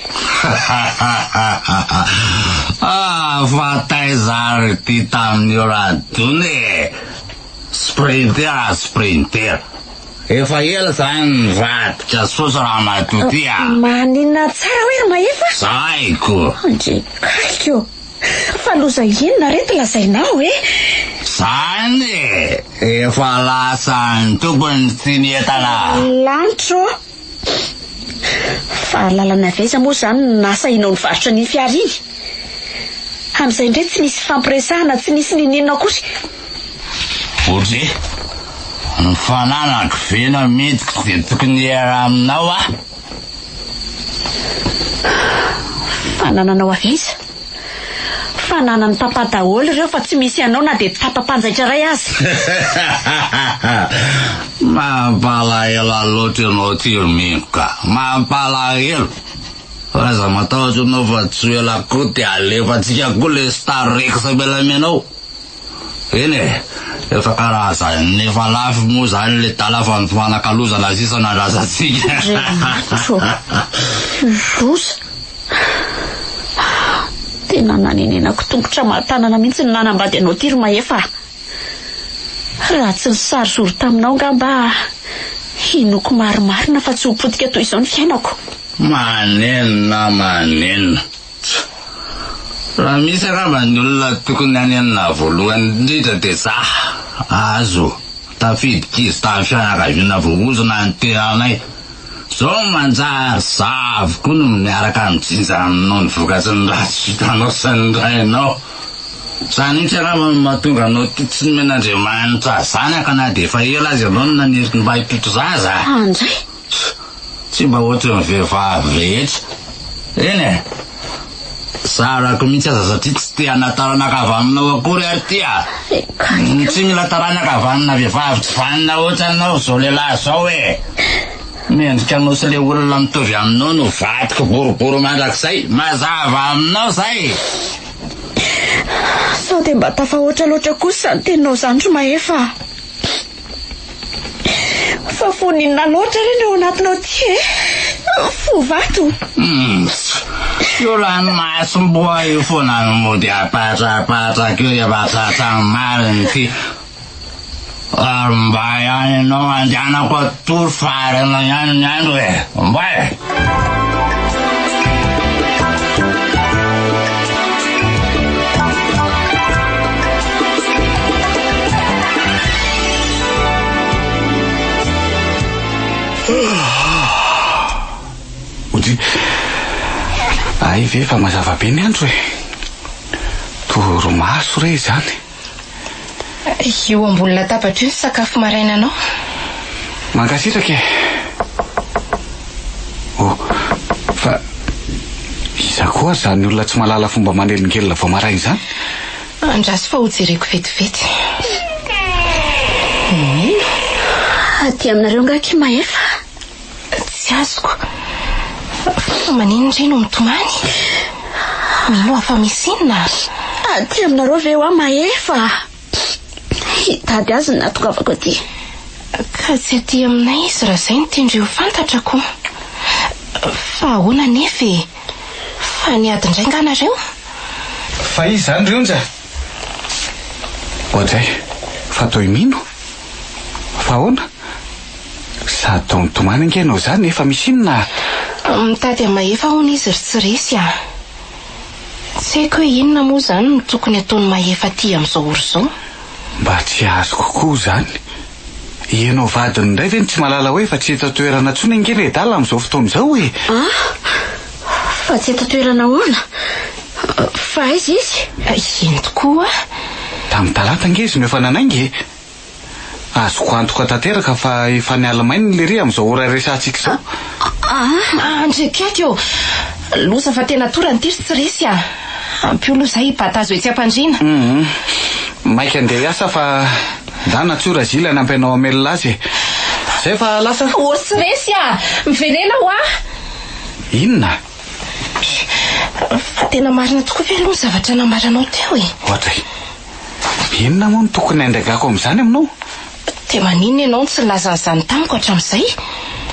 Ah, fa taiza ary ity tamin'io radona e? Sprinter sprinter. Efa ela zany nivadika soso ramatoa ty a! Maninona tsara hoe ry Mahefa? Zaiko! Andry kaiky ô! Fa loza inona re ty lazainao e? Zany e! Efa lasan'ny tompony ty ny entana! Lanitra ô! Fa lalana avy aiza moa izany no nahasahianao nivarotra an'iny fiara iny? Amin'izay indray tsy nisy fifampiresahana, tsy nisy n'inon'inona akory. Ohatry ny fananako ve namidiko dia tokony hiera aminao aho? Fanananao avy aiza? Fananan'i papa daholo ireo fa tsy misy anao na dia tapa-panjaitra iray aza. Mampalahelo loatra ianao ity ry Mino ka. Mampalahelo. Fa aza matahotra ianao fa tsy ho ela koa dia alefantsika koa ilay star rex menamena ao. Eny e, efa karazan'ny efa lafo moa izany ilay dala fa ny fanakalozana sisa no andrasantsika. Andriamanitro ô! Loza! Tena nanenenako tongotra aman-tanana mihitsy ny nanambady anao ity ry Mahefa a! Raha tsy nisary zoro taminao angamba aho, hinoako marimarina fa tsy ho potika toy izao ny fiainako. Manenina manenina. Raha misy angamba ny olona tokony hanenina voalohany indrindra dia za. Azo tafiditra izy tamin'ny fianakaviana voaozona ny tenanay. Zao manjary za avokoa no miaraka mijinja aminao ny vokatry ny ratsy vitanao sy ny rainao. Zany mihitsy angamba no mahatonga anao ity tsy nomen'Andriamanitra zanaka na dia efa ela aza ianao no naniry ny mba hipoitra zaza. Andray! Tsy mba ohatry ny vehivavy rehetra. Eny e! Sarako mihitsy aza satria tsy te hana taranaka avy aminao akory ary ty a! Tsy mila taranaka avy amina vehivavy tsy vanona ohatranao izao lehilahy izao e! Mendrika anao sy ilay olona mitovy aminao no vadiko boribory mandrakizay. Mazava aminao izay! Sao dia mba tafahoatra loatra kosa izany teninao izany ry Mahefa a! Fa fo n'inona loatra re ny ao anatinao ity e? Fo vato. Io ranomasom-boa io foana no mody apatrapatraka eo rehefa tratran'ny marina ity. Ary mba ihany ianao andehanako atory fa harena ihany ny andro e. Mba e! Ody, hay ve fa mazava be ny andro e? Torimaso re izany. Io ambony latabatra io ny sakafo marainanao. Mankasitraka e! Oh, fa iza koa ary izany olona tsy mahalala fomba manelingelina vao maraina izany? Andraso fa hojereko vetivety. Mino? Aty aminareo angaha akia Mahefa? Tsy azoko. Fa maninona re no mitomany? Mino aho fa misy inona ary? Aty aminareo ve hoa Mahefa? Hitady azy no nahatongavako aty. Ka tsy aty aminay izy raha izay no tian-dry ho fantatra ko. Fa ahoana anefa e? Fa niady indray nga nareo? Fa iza izany ry Onja? Oadray, fa toy mino? Fa ahoana? Sady toa mitomany ange ianao izany efa misy inona? Mitady an'i Mahefa hono izy ry tsy resy a! Tsy haiko hoe inona moa izany no tokony ataon'i Mahefa aty amin'izao ora izao? Mba tsy azoko koa izany. Ianao vadiny indray ve no tsy mahalala hoe efa tsy eto an-toerana intsony ange ledala amin'izao fotoana izao e! An! Fa tsy eto an-toerana ahoana? Fa aiza izy? Eny tokoa. Tamin'ny talata ange izy no efa nanainga e! Azoko antoka tanteraka fa efa any Allemagne lery amin'izao ora iresahantsika izao. Andry akaiky ô! Loza fa tena torana ity ry tsy resy a! Ampio aloha izahay hibata azy ho etsy am-pandriana. Hum. Maika andeha hiasa fa ndana tsoa Razily hanampy anao hamelona azy e! Zay fa lasa. Ô ry tsy resy a! Miverena hoa! Inona? Fa tena marina tokoa ve aloha ny zavatra nambaranao teo e? Oadray. Inona moa no tokony handraigako amin'izany aminao? Dia maninona ianao no tsy nilaza an'izany tamiko hatramin'izay?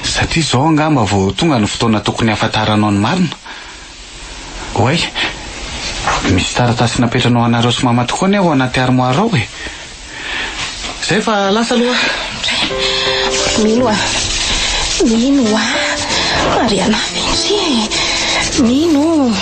Satria izao angamba vao tonga ny fotoana tokony hahafantaranao ny marina. Oay, misy taratasy napetranao anareo sy mama tokoa anie ao anaty armoire ao e! Izay fa lasa aloha aho. Dray, mino aho. Mino aho. Mariana Vinci e. Mino.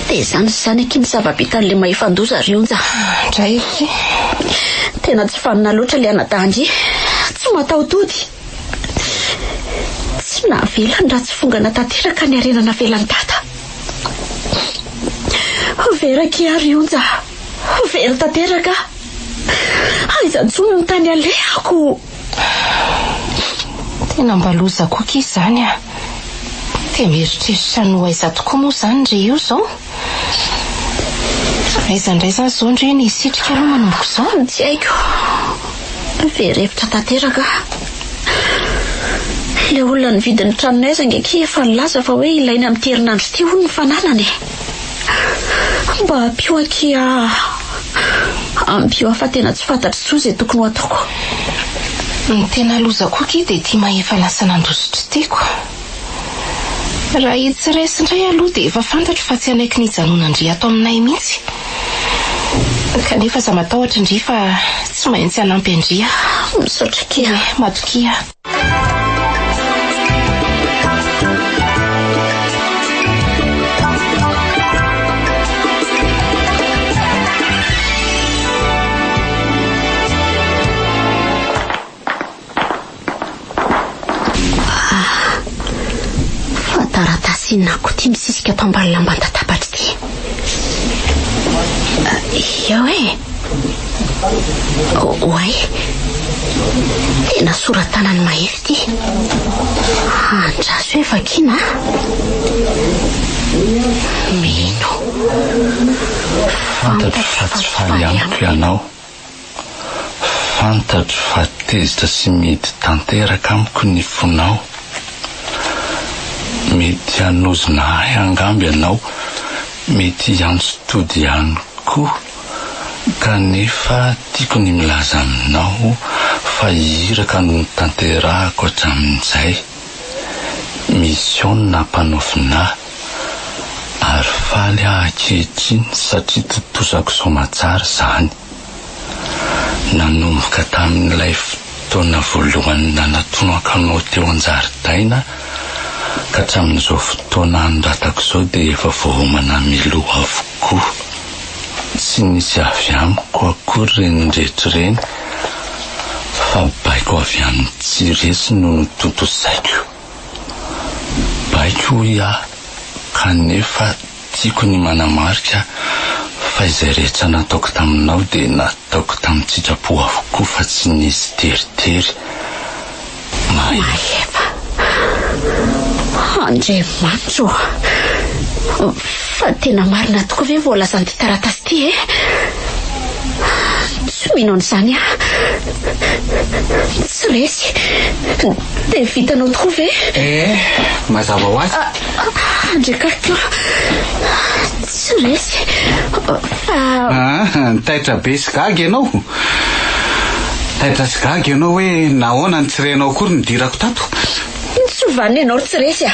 Dia izany sy izany akia ny zava-bitan'ilay mahefandoza ry Onja. Dray akia. Tena tsy vanona loatra ilay anadahin-dry. Tsy mataho-tody. Tsy navelany raha tsy fongana tanteraka ny harena navelan'i Dada. Very akia ry Onja. Very tanteraka aho. Aiza intsony ny tany alehako? Tena mba loza koa akia izany ah. Dia mieritreritra ny ho aiza tokoa moa izany ndry io izao? Aiza indray izany izao ndry ny hisitrika aloha manomboka izao? Tsy haiko. Very hevitra tanteraka aho. Ilay olona nividy ny tranonay aza ange akia efa nilaza fa hoe ilainy amin'ity herinandro ity hono ny fananany e. Mba ampio akia aho. Ampio aho fa tena tsy fantatro intsony izay tokony ho ataoko. Ny tena loza koa akia dia ity mahefa lasa nandositra ity ko. Raha i tsy resy indray aloha dia efa fantatro fa tsy hanaiky ny hijanonan-dry ato aminay mihitsy. Kanefa aza matahotra ndry fa tsy maintsy hanampy an-dry aho. Misaotra akia. Matokia aho. Ah, fa taratasy inona koa ity misisika ato ambany lamban-databatra ity? Ah, eo e! Oay! Tena sora-tanan'i Mahefa ity. Andraso hoe vakiana a! Mino. Fantatro fa tsy faly amiko ianao. Fantatro fa tezitra sy mihidy tanteraka amiko ny fonao. Mety hanozona ahy angamba ianao, mety hiantso tody ihany koa, kanefa tiako ny milaza aminao fa iraka no notanterahako hatramin'izay. Mission nampanaovina ahy, ary faly aho ankehitriny satria tontosako soamatsara izany. Nanomboka tamin'ilay fotoana voalohany nanatonako anao teo an-jaridaina ka hatramin'izao fotoana anoratako izao dia efa voaomana miloha avokoa. Tsy nisy avy amiko akory ireny rehetra ireny fa baiko avy amin'ny tsy resy no notontosaiko. Baiko hoy aho kanefa Tiako ny manamarika fa izay rehetra nataoko taminao dia nataoko tamin-tsitrapo avokoa fa tsy nisy teritery. Mahefa. Andriamanitra ô! Fa tena marina tokoa ve ny voalazan'ity taratasy ity e? Tsy mino an'izany aho. Tsy resy. Dia vitanao tokoa ve? Eh, mazava ho azy. Andriakakiko, tsy resy fa... Ah, taitra be sy gaga ianao. Taitra sy gaga ianao hoe nahoana no tsy renao akory ny nidirako tato. Tsy vanona ianao ry tsy resy a!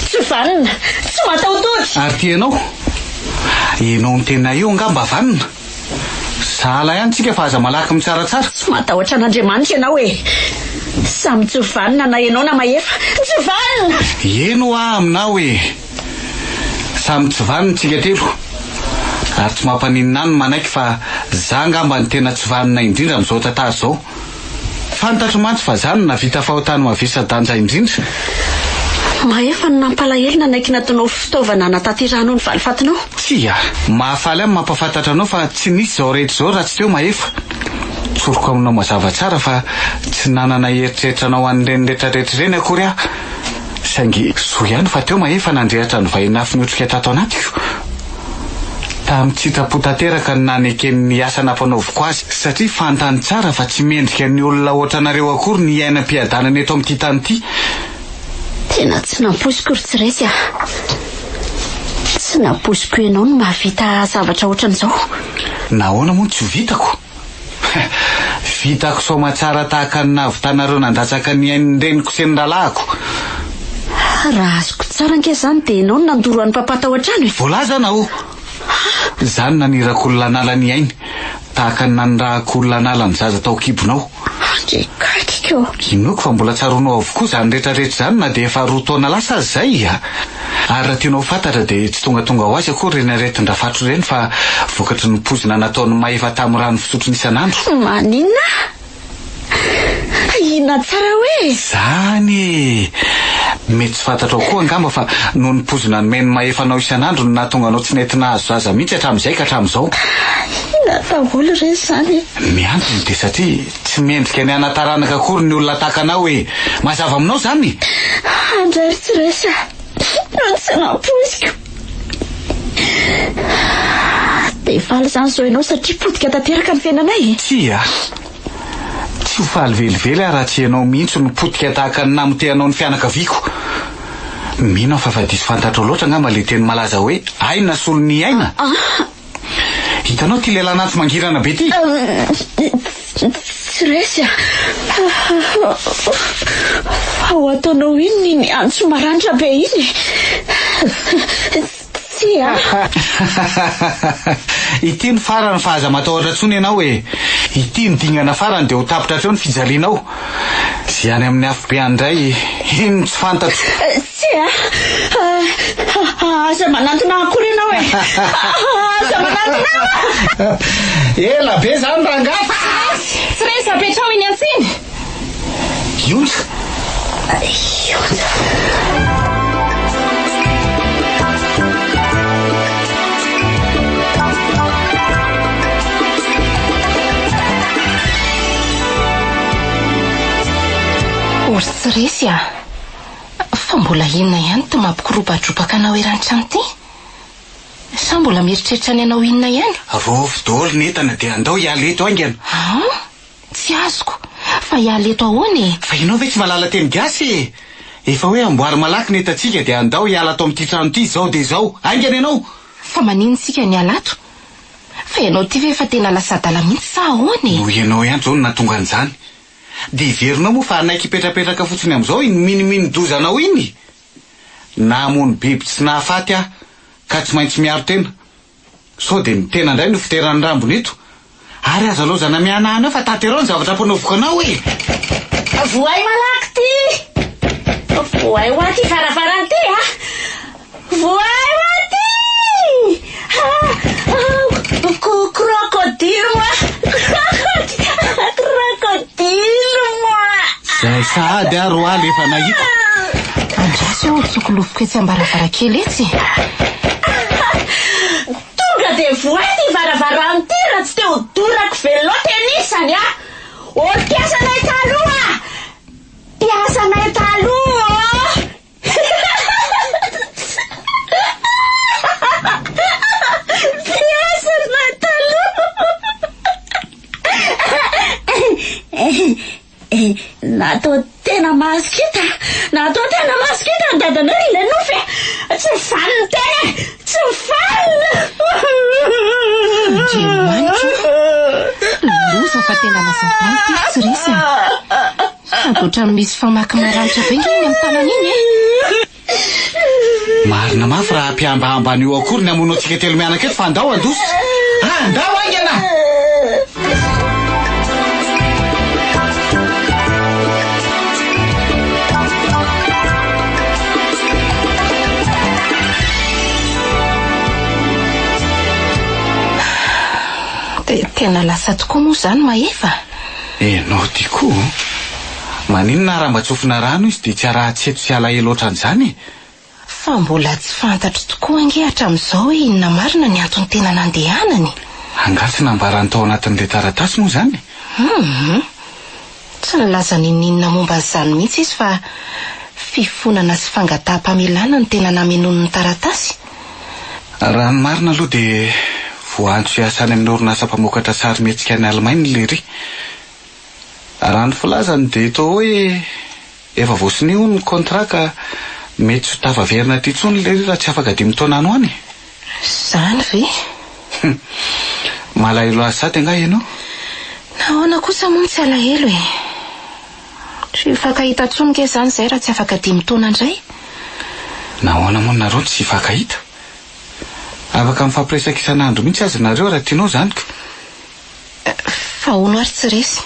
Tsy vanona, tsy mataho-tody! Ary ity ianao? Ianao miteny ahy io angaha mba vanona? Sahala ihany tsika fa aza malaky mitsaratsara. Tsy matahotra an'Andriamanitra ianao e! Samy tsy vanona na ianao na Mahefa. Tsy vanona! Eny hoa aminao e! Samy tsy vanona tsika telo. Ary tsy mampaninona ahy ny manaiky fa za angamba no tena tsy vanona indrindra amin'izao tantara izao. Fantatro mantsy fa za no nahavita fahotana mavesa-danja indrindra. Mahefa no nampalahelo nanaiky nataonao fitaovana hanatanterahanao ny valifatinao. Tsia. Mahafaly ahy ny mampahafantatra anao fa tsy nisy izao rehetra izao raha tsy teo Mahefa. Tsoriko aminao mazava tsara fa tsy nanana eritreritra anao an'ireny retraretra ireny akory aho. Saingy soa ihany fa teo Mahefa nandrehatra ny vainafo niotrika tato anatiko. Tamin-tsitrapo tanteraka no nanekeny ny asa nampanaoviko azy, satria fantany tsara fa tsy mendrika ny olona hoatranareo akory ny hiaina am-piadanana eto amin'ity tany ity. Tena tsy nampoiziko ry Tsiresy a! Tsy nampoiziko ianao no mahavita zavatra hoatran'izao. Nahoana moa no tsy ho vitako? Vitako soamatsara tahaka ny nahavitanareo nandatsaka ny ain'ny reniko sy ny rahalahiko. Raha azoko tsara ange izany dia ianao no nandoro an'i Papa tao an-trano e! Voalazanao! Izaho no naniraka olona hanala ny ainy, tahaka ny nanirahako olona hanala ny zaza tao an-kibonao. Andriakakiko ô! Inoako fa mbola tsaroanao avokoa izany rehetrarehetra izany na dia efa roa taona lasa aza izay. Ary raha tianao ho fantatra dia tsy tongatonga ho azy akory ireny aretin-drafatro ireny fa vokatry ny poizina nataon'i Mahefa tamin'ny rano fisotrony isan'andro. Maninona? Inona tsara hoe? Izany e! Mety tsy fantatrao koa angamba fa noho ny poizina nomen'i Mahefa anao isan'andro no nahatonga anao tsy nety nahazo zaza mihitsy hatramin'izay ka hatramin'izao. Inona daholo re izany e? Ny antony dia satria tsy mendrika ny hanan-taranaka akory ny olona tahaka anao e! Mazava aminao izany? Hanjary tsy resy aho no tsy nampoiziko. Dia faly izany izao ianao satria potika tanteraka ny fiainanay e? Tsia! Tsy ho faly velively aho raha tsy ianao mihitsy no potika tahaka ny namotehanao ny fianakaviako. Mino aho fa efa diso fantatrao loatra angamba ilay teny malaza hoe aina solon'ny aina. Hitanao ity lehilahy anaty mangirana be ity? Tsy resy a! Fa ho ataonao inona iny antso maranitra be iny e? Tsia. Ity no farany fa aza matahotra intsony ianao e! Ity no dingana farany dia ho tapitra hatreo ny fijalianao. Izay any amin'ny afobe any indray, iny no tsy fantatro. Tsia! Aza manantona ahy akory ianao e! Aza manantona ahy! Ela be izany rangahy fa. Tsy resy, apetraho iny antsy iny! Ionja! Ionja! Ory tsy resy a! Fa mbola inona ihany ity mampikoropadropaka anao eran'ny trano ity? Sa mbola mieritreritra ny hanao inona ihany? Raofy daholo ny entana dia andao hiala eto haingana. An? Tsy azoko. Fa hiala eto ahoana e? Fa ianao ve tsy mahalala teny gasy e? Efa hoe amboary malaky ny entantsika dia andao hiala ato amin'ity trano ity izao dia izao. Haingana ianao! Fa maninona isika ny hiala ato? Fa ianao ity ve efa tena lasa adala mihitsy sa ahoana e? Noho ianao ihany izao no nahatonga an'izany. Dia heverinao moa fa hanaiky hipetrapetraka fotsiny amin'izao iny minimini-doza anao iny? Namono biby tsy nahafaty aho ka tsy maintsy miaro tena. Sao dia ny tena indray no fiteran'ny rambony eto? Ary aza laozana mihanahana eo fa tanterao ny zavatra ampanaoviko anao e! Vohay malaky ty! Vohay ho aty varavarana ty a! Vohay ho aty! Crocodile moi! Crocodile moi! Zay sahady aho roaly efa nahita. Andraso eo tsokolofoka etsy ambaravarakely etsy. Tonga dia vohay ity varavarana ity raha tsy te ho dorako veloo tenisany a! Olo mpiasanay taloha! Mpiasanay taloha ô! Mpiasanay taloha! Natao tena masikita, natao tena masikita ny dadanay ilay nofy e! Tsy mivanona ny teny e! Tsy mivanona! Andriamanitro o! Loza fa tena lasa bala ity ry tsy resy a! Sady ohatran'ny misy famaky maranitra be nge iny amin'ny tanana iny e! Marina mafy raha hampihambahamba an'io akory ny hamono antsika telo mianaka eto fa andao handositra! Andao haingana! Dia tena lasa tokoa moa izany Mahefa? Enao ty koa. Maninona raha mba tsofina rano izy dia tsy arahan-tseto sy alahelo ohatran'izany e? Fa mbola tsy fantatro tokoa ange hatramin'izao hoe inona marina ny antony tena nandehanany. Angaha tsy nambarany tao anatin'ilay taratasy moa izany? Hum. Tsy nilaza n'inon'inona momba an'izany mihitsy izy fa fifonana sy fangataham-pamelana no tena namenoany ny taratasy. Raha ny marina aloha dia voaantso hiasa any amin'ny orinasa mpamokatra sarimihetsika any Alemaina i Lery. Raha ny filazany dia toa hoe efa voasonia hono ny contrat ka mety tsy ho tafaverina aty intsony lery raha tsy afaka dimy taona any ho any e! Izany ve? Hum! Malahelo azy sady angaha ianao? Nahoana kosa moa no tsy alahelo e? Tsy hifankahita intsony nge izany izay raha tsy afaka dimy taona indray. Nahoana moa nareo no tsy hifankahita? Afaka mifampiresaka isan'andro mihitsy aza nareo raha tianao izany ko! Fa hono ary tsy resy.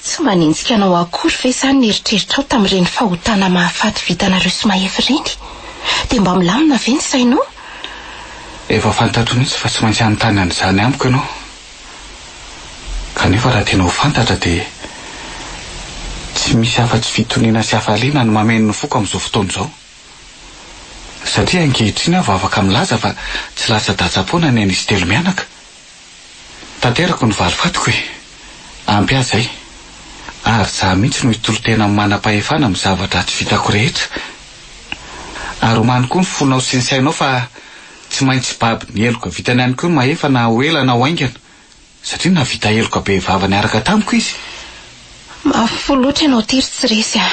Tsy manenjika anao akory ve izany ny eritreritrao tamin'ireny fahotana mahafaty vitanareo sy Mahefa ireny? Dia mba milamina ve ny sainao? Efa fantatro mihitsy fa tsy maintsy hanontany an'izany amiko ianao. Kanefa raha tianao ho fantatra dia tsy misy afa-tsy fitoniana sy hafaliana no mameno ny foko amin'izao fotoana izao. Satria ankehitriny aho vao afaka milaza fa tsy latsa-datsa-poana ny an'izy telo mianaka. Tanterako ny valifatiko e! Ampy ahy izay. Ary izaho mihitsy no hitolo-tena amin'ny manam-pahefana amin'ny zava-dratsy vitako rehetra. Ary omano koa ny fonao sy ny sainao fa tsy maintsy baby ny heloka vitany ihany koa ny mahefa na ho ela na ho haingana. Satria nahavita heloka be vava niaraka tamiko izy. Mafy fo loatra ianao ity ry tsy resy a!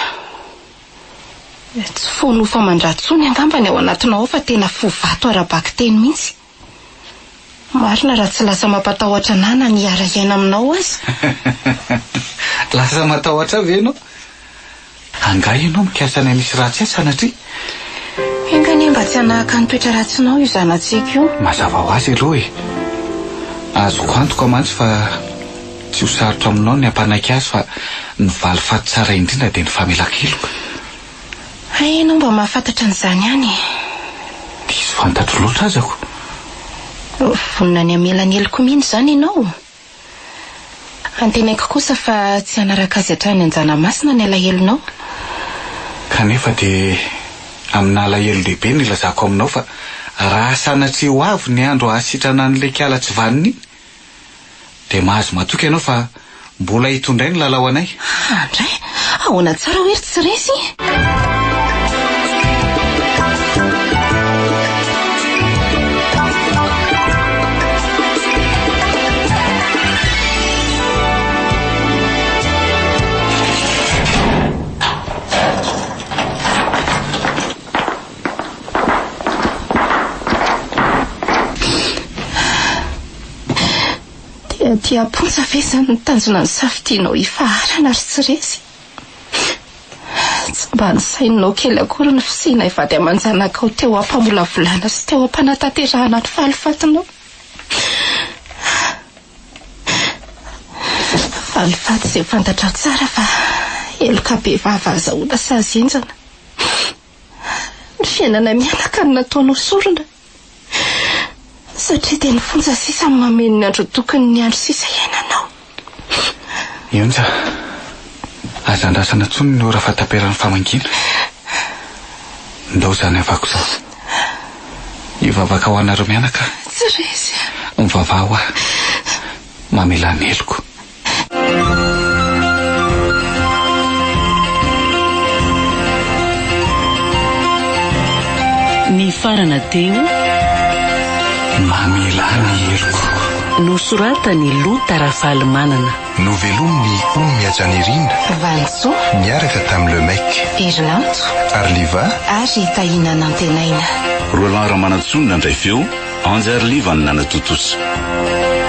Tsy fo nofo aman-dra intsony angamba ny ao anatinao ao fa tena fo vato ara-bakiteny mihitsy. Marina raha tsy lasa mampatahotra anah na ny hiara-hiaina aminao aza. Lasa matahotra ahy ve ianao? Angaha ianao mikasa ny hanisy ratsy ahy sanatria? Enga anie mba tsy hanahaka ny toetra ratsinao io zanatsika io. Mazava ho azy aloha e! Azoko antoka mantsy fa tsy ho sarotra aminao ny hampanaiky azy fa ny valifaty tsara indrindra dia ny famelan-keloka. Hay ianao mba mahafantatra an'izany ihany e! Diso fantatro loatra aza ko! Vonona ny hamela ny heloko mihitsy izany ianao? Antenaiko kosa fa tsy hanaraka azy hatrany Anjanamasina ny alahelonao. Kanefa dia amin'alahelo lehibe no ilazako aminao fa raha sanatria ho avy ny andro hahasitrana an'ilay kiala tsy vanona iny, Dia mahazo matoky ianao fa mbola hitondray ny lalao anay. Andray, ahoana tsara hoe ry tsy resy? Dia aty am-ponja ve izany ny tanjona nosafidianao hifaharana ry tsy resy? Tsy mba nisaininao kely akory ny fisianay vady aman-janakao teo am-pamolavolana sy teo am-panatanterahana ny falifatinao. Valifaty izay fantatrao tsara fa heloka bevava azahoana sazy henjana. Ny fiainana mianaka no nataonao sorona. Satria dia ny fonja sisa no mameno ny andro tokony ny andro sisa iainanao. Ionja, aza andrasana intsony ny ora fahataperan'ny famangiana. Ndao izany havako izao. Hivavaka ho anareo mianaka aho. Tsy resy a. Mivavaha ho ahy. Mamelà ny heloko. Nifarana teo. Mamelà ny heloko. Nosoratan'i Lota Rafalimanana. Novelomin'i Ony Mihajanirina. Valisoa. Niaraka tamin'i Le Mec. Herilanto. Ary Liva. Ary Tahiana Nantenaina. Roland Ramanantsoa no nandray feo, Anjy ary Liva no nanatontosa.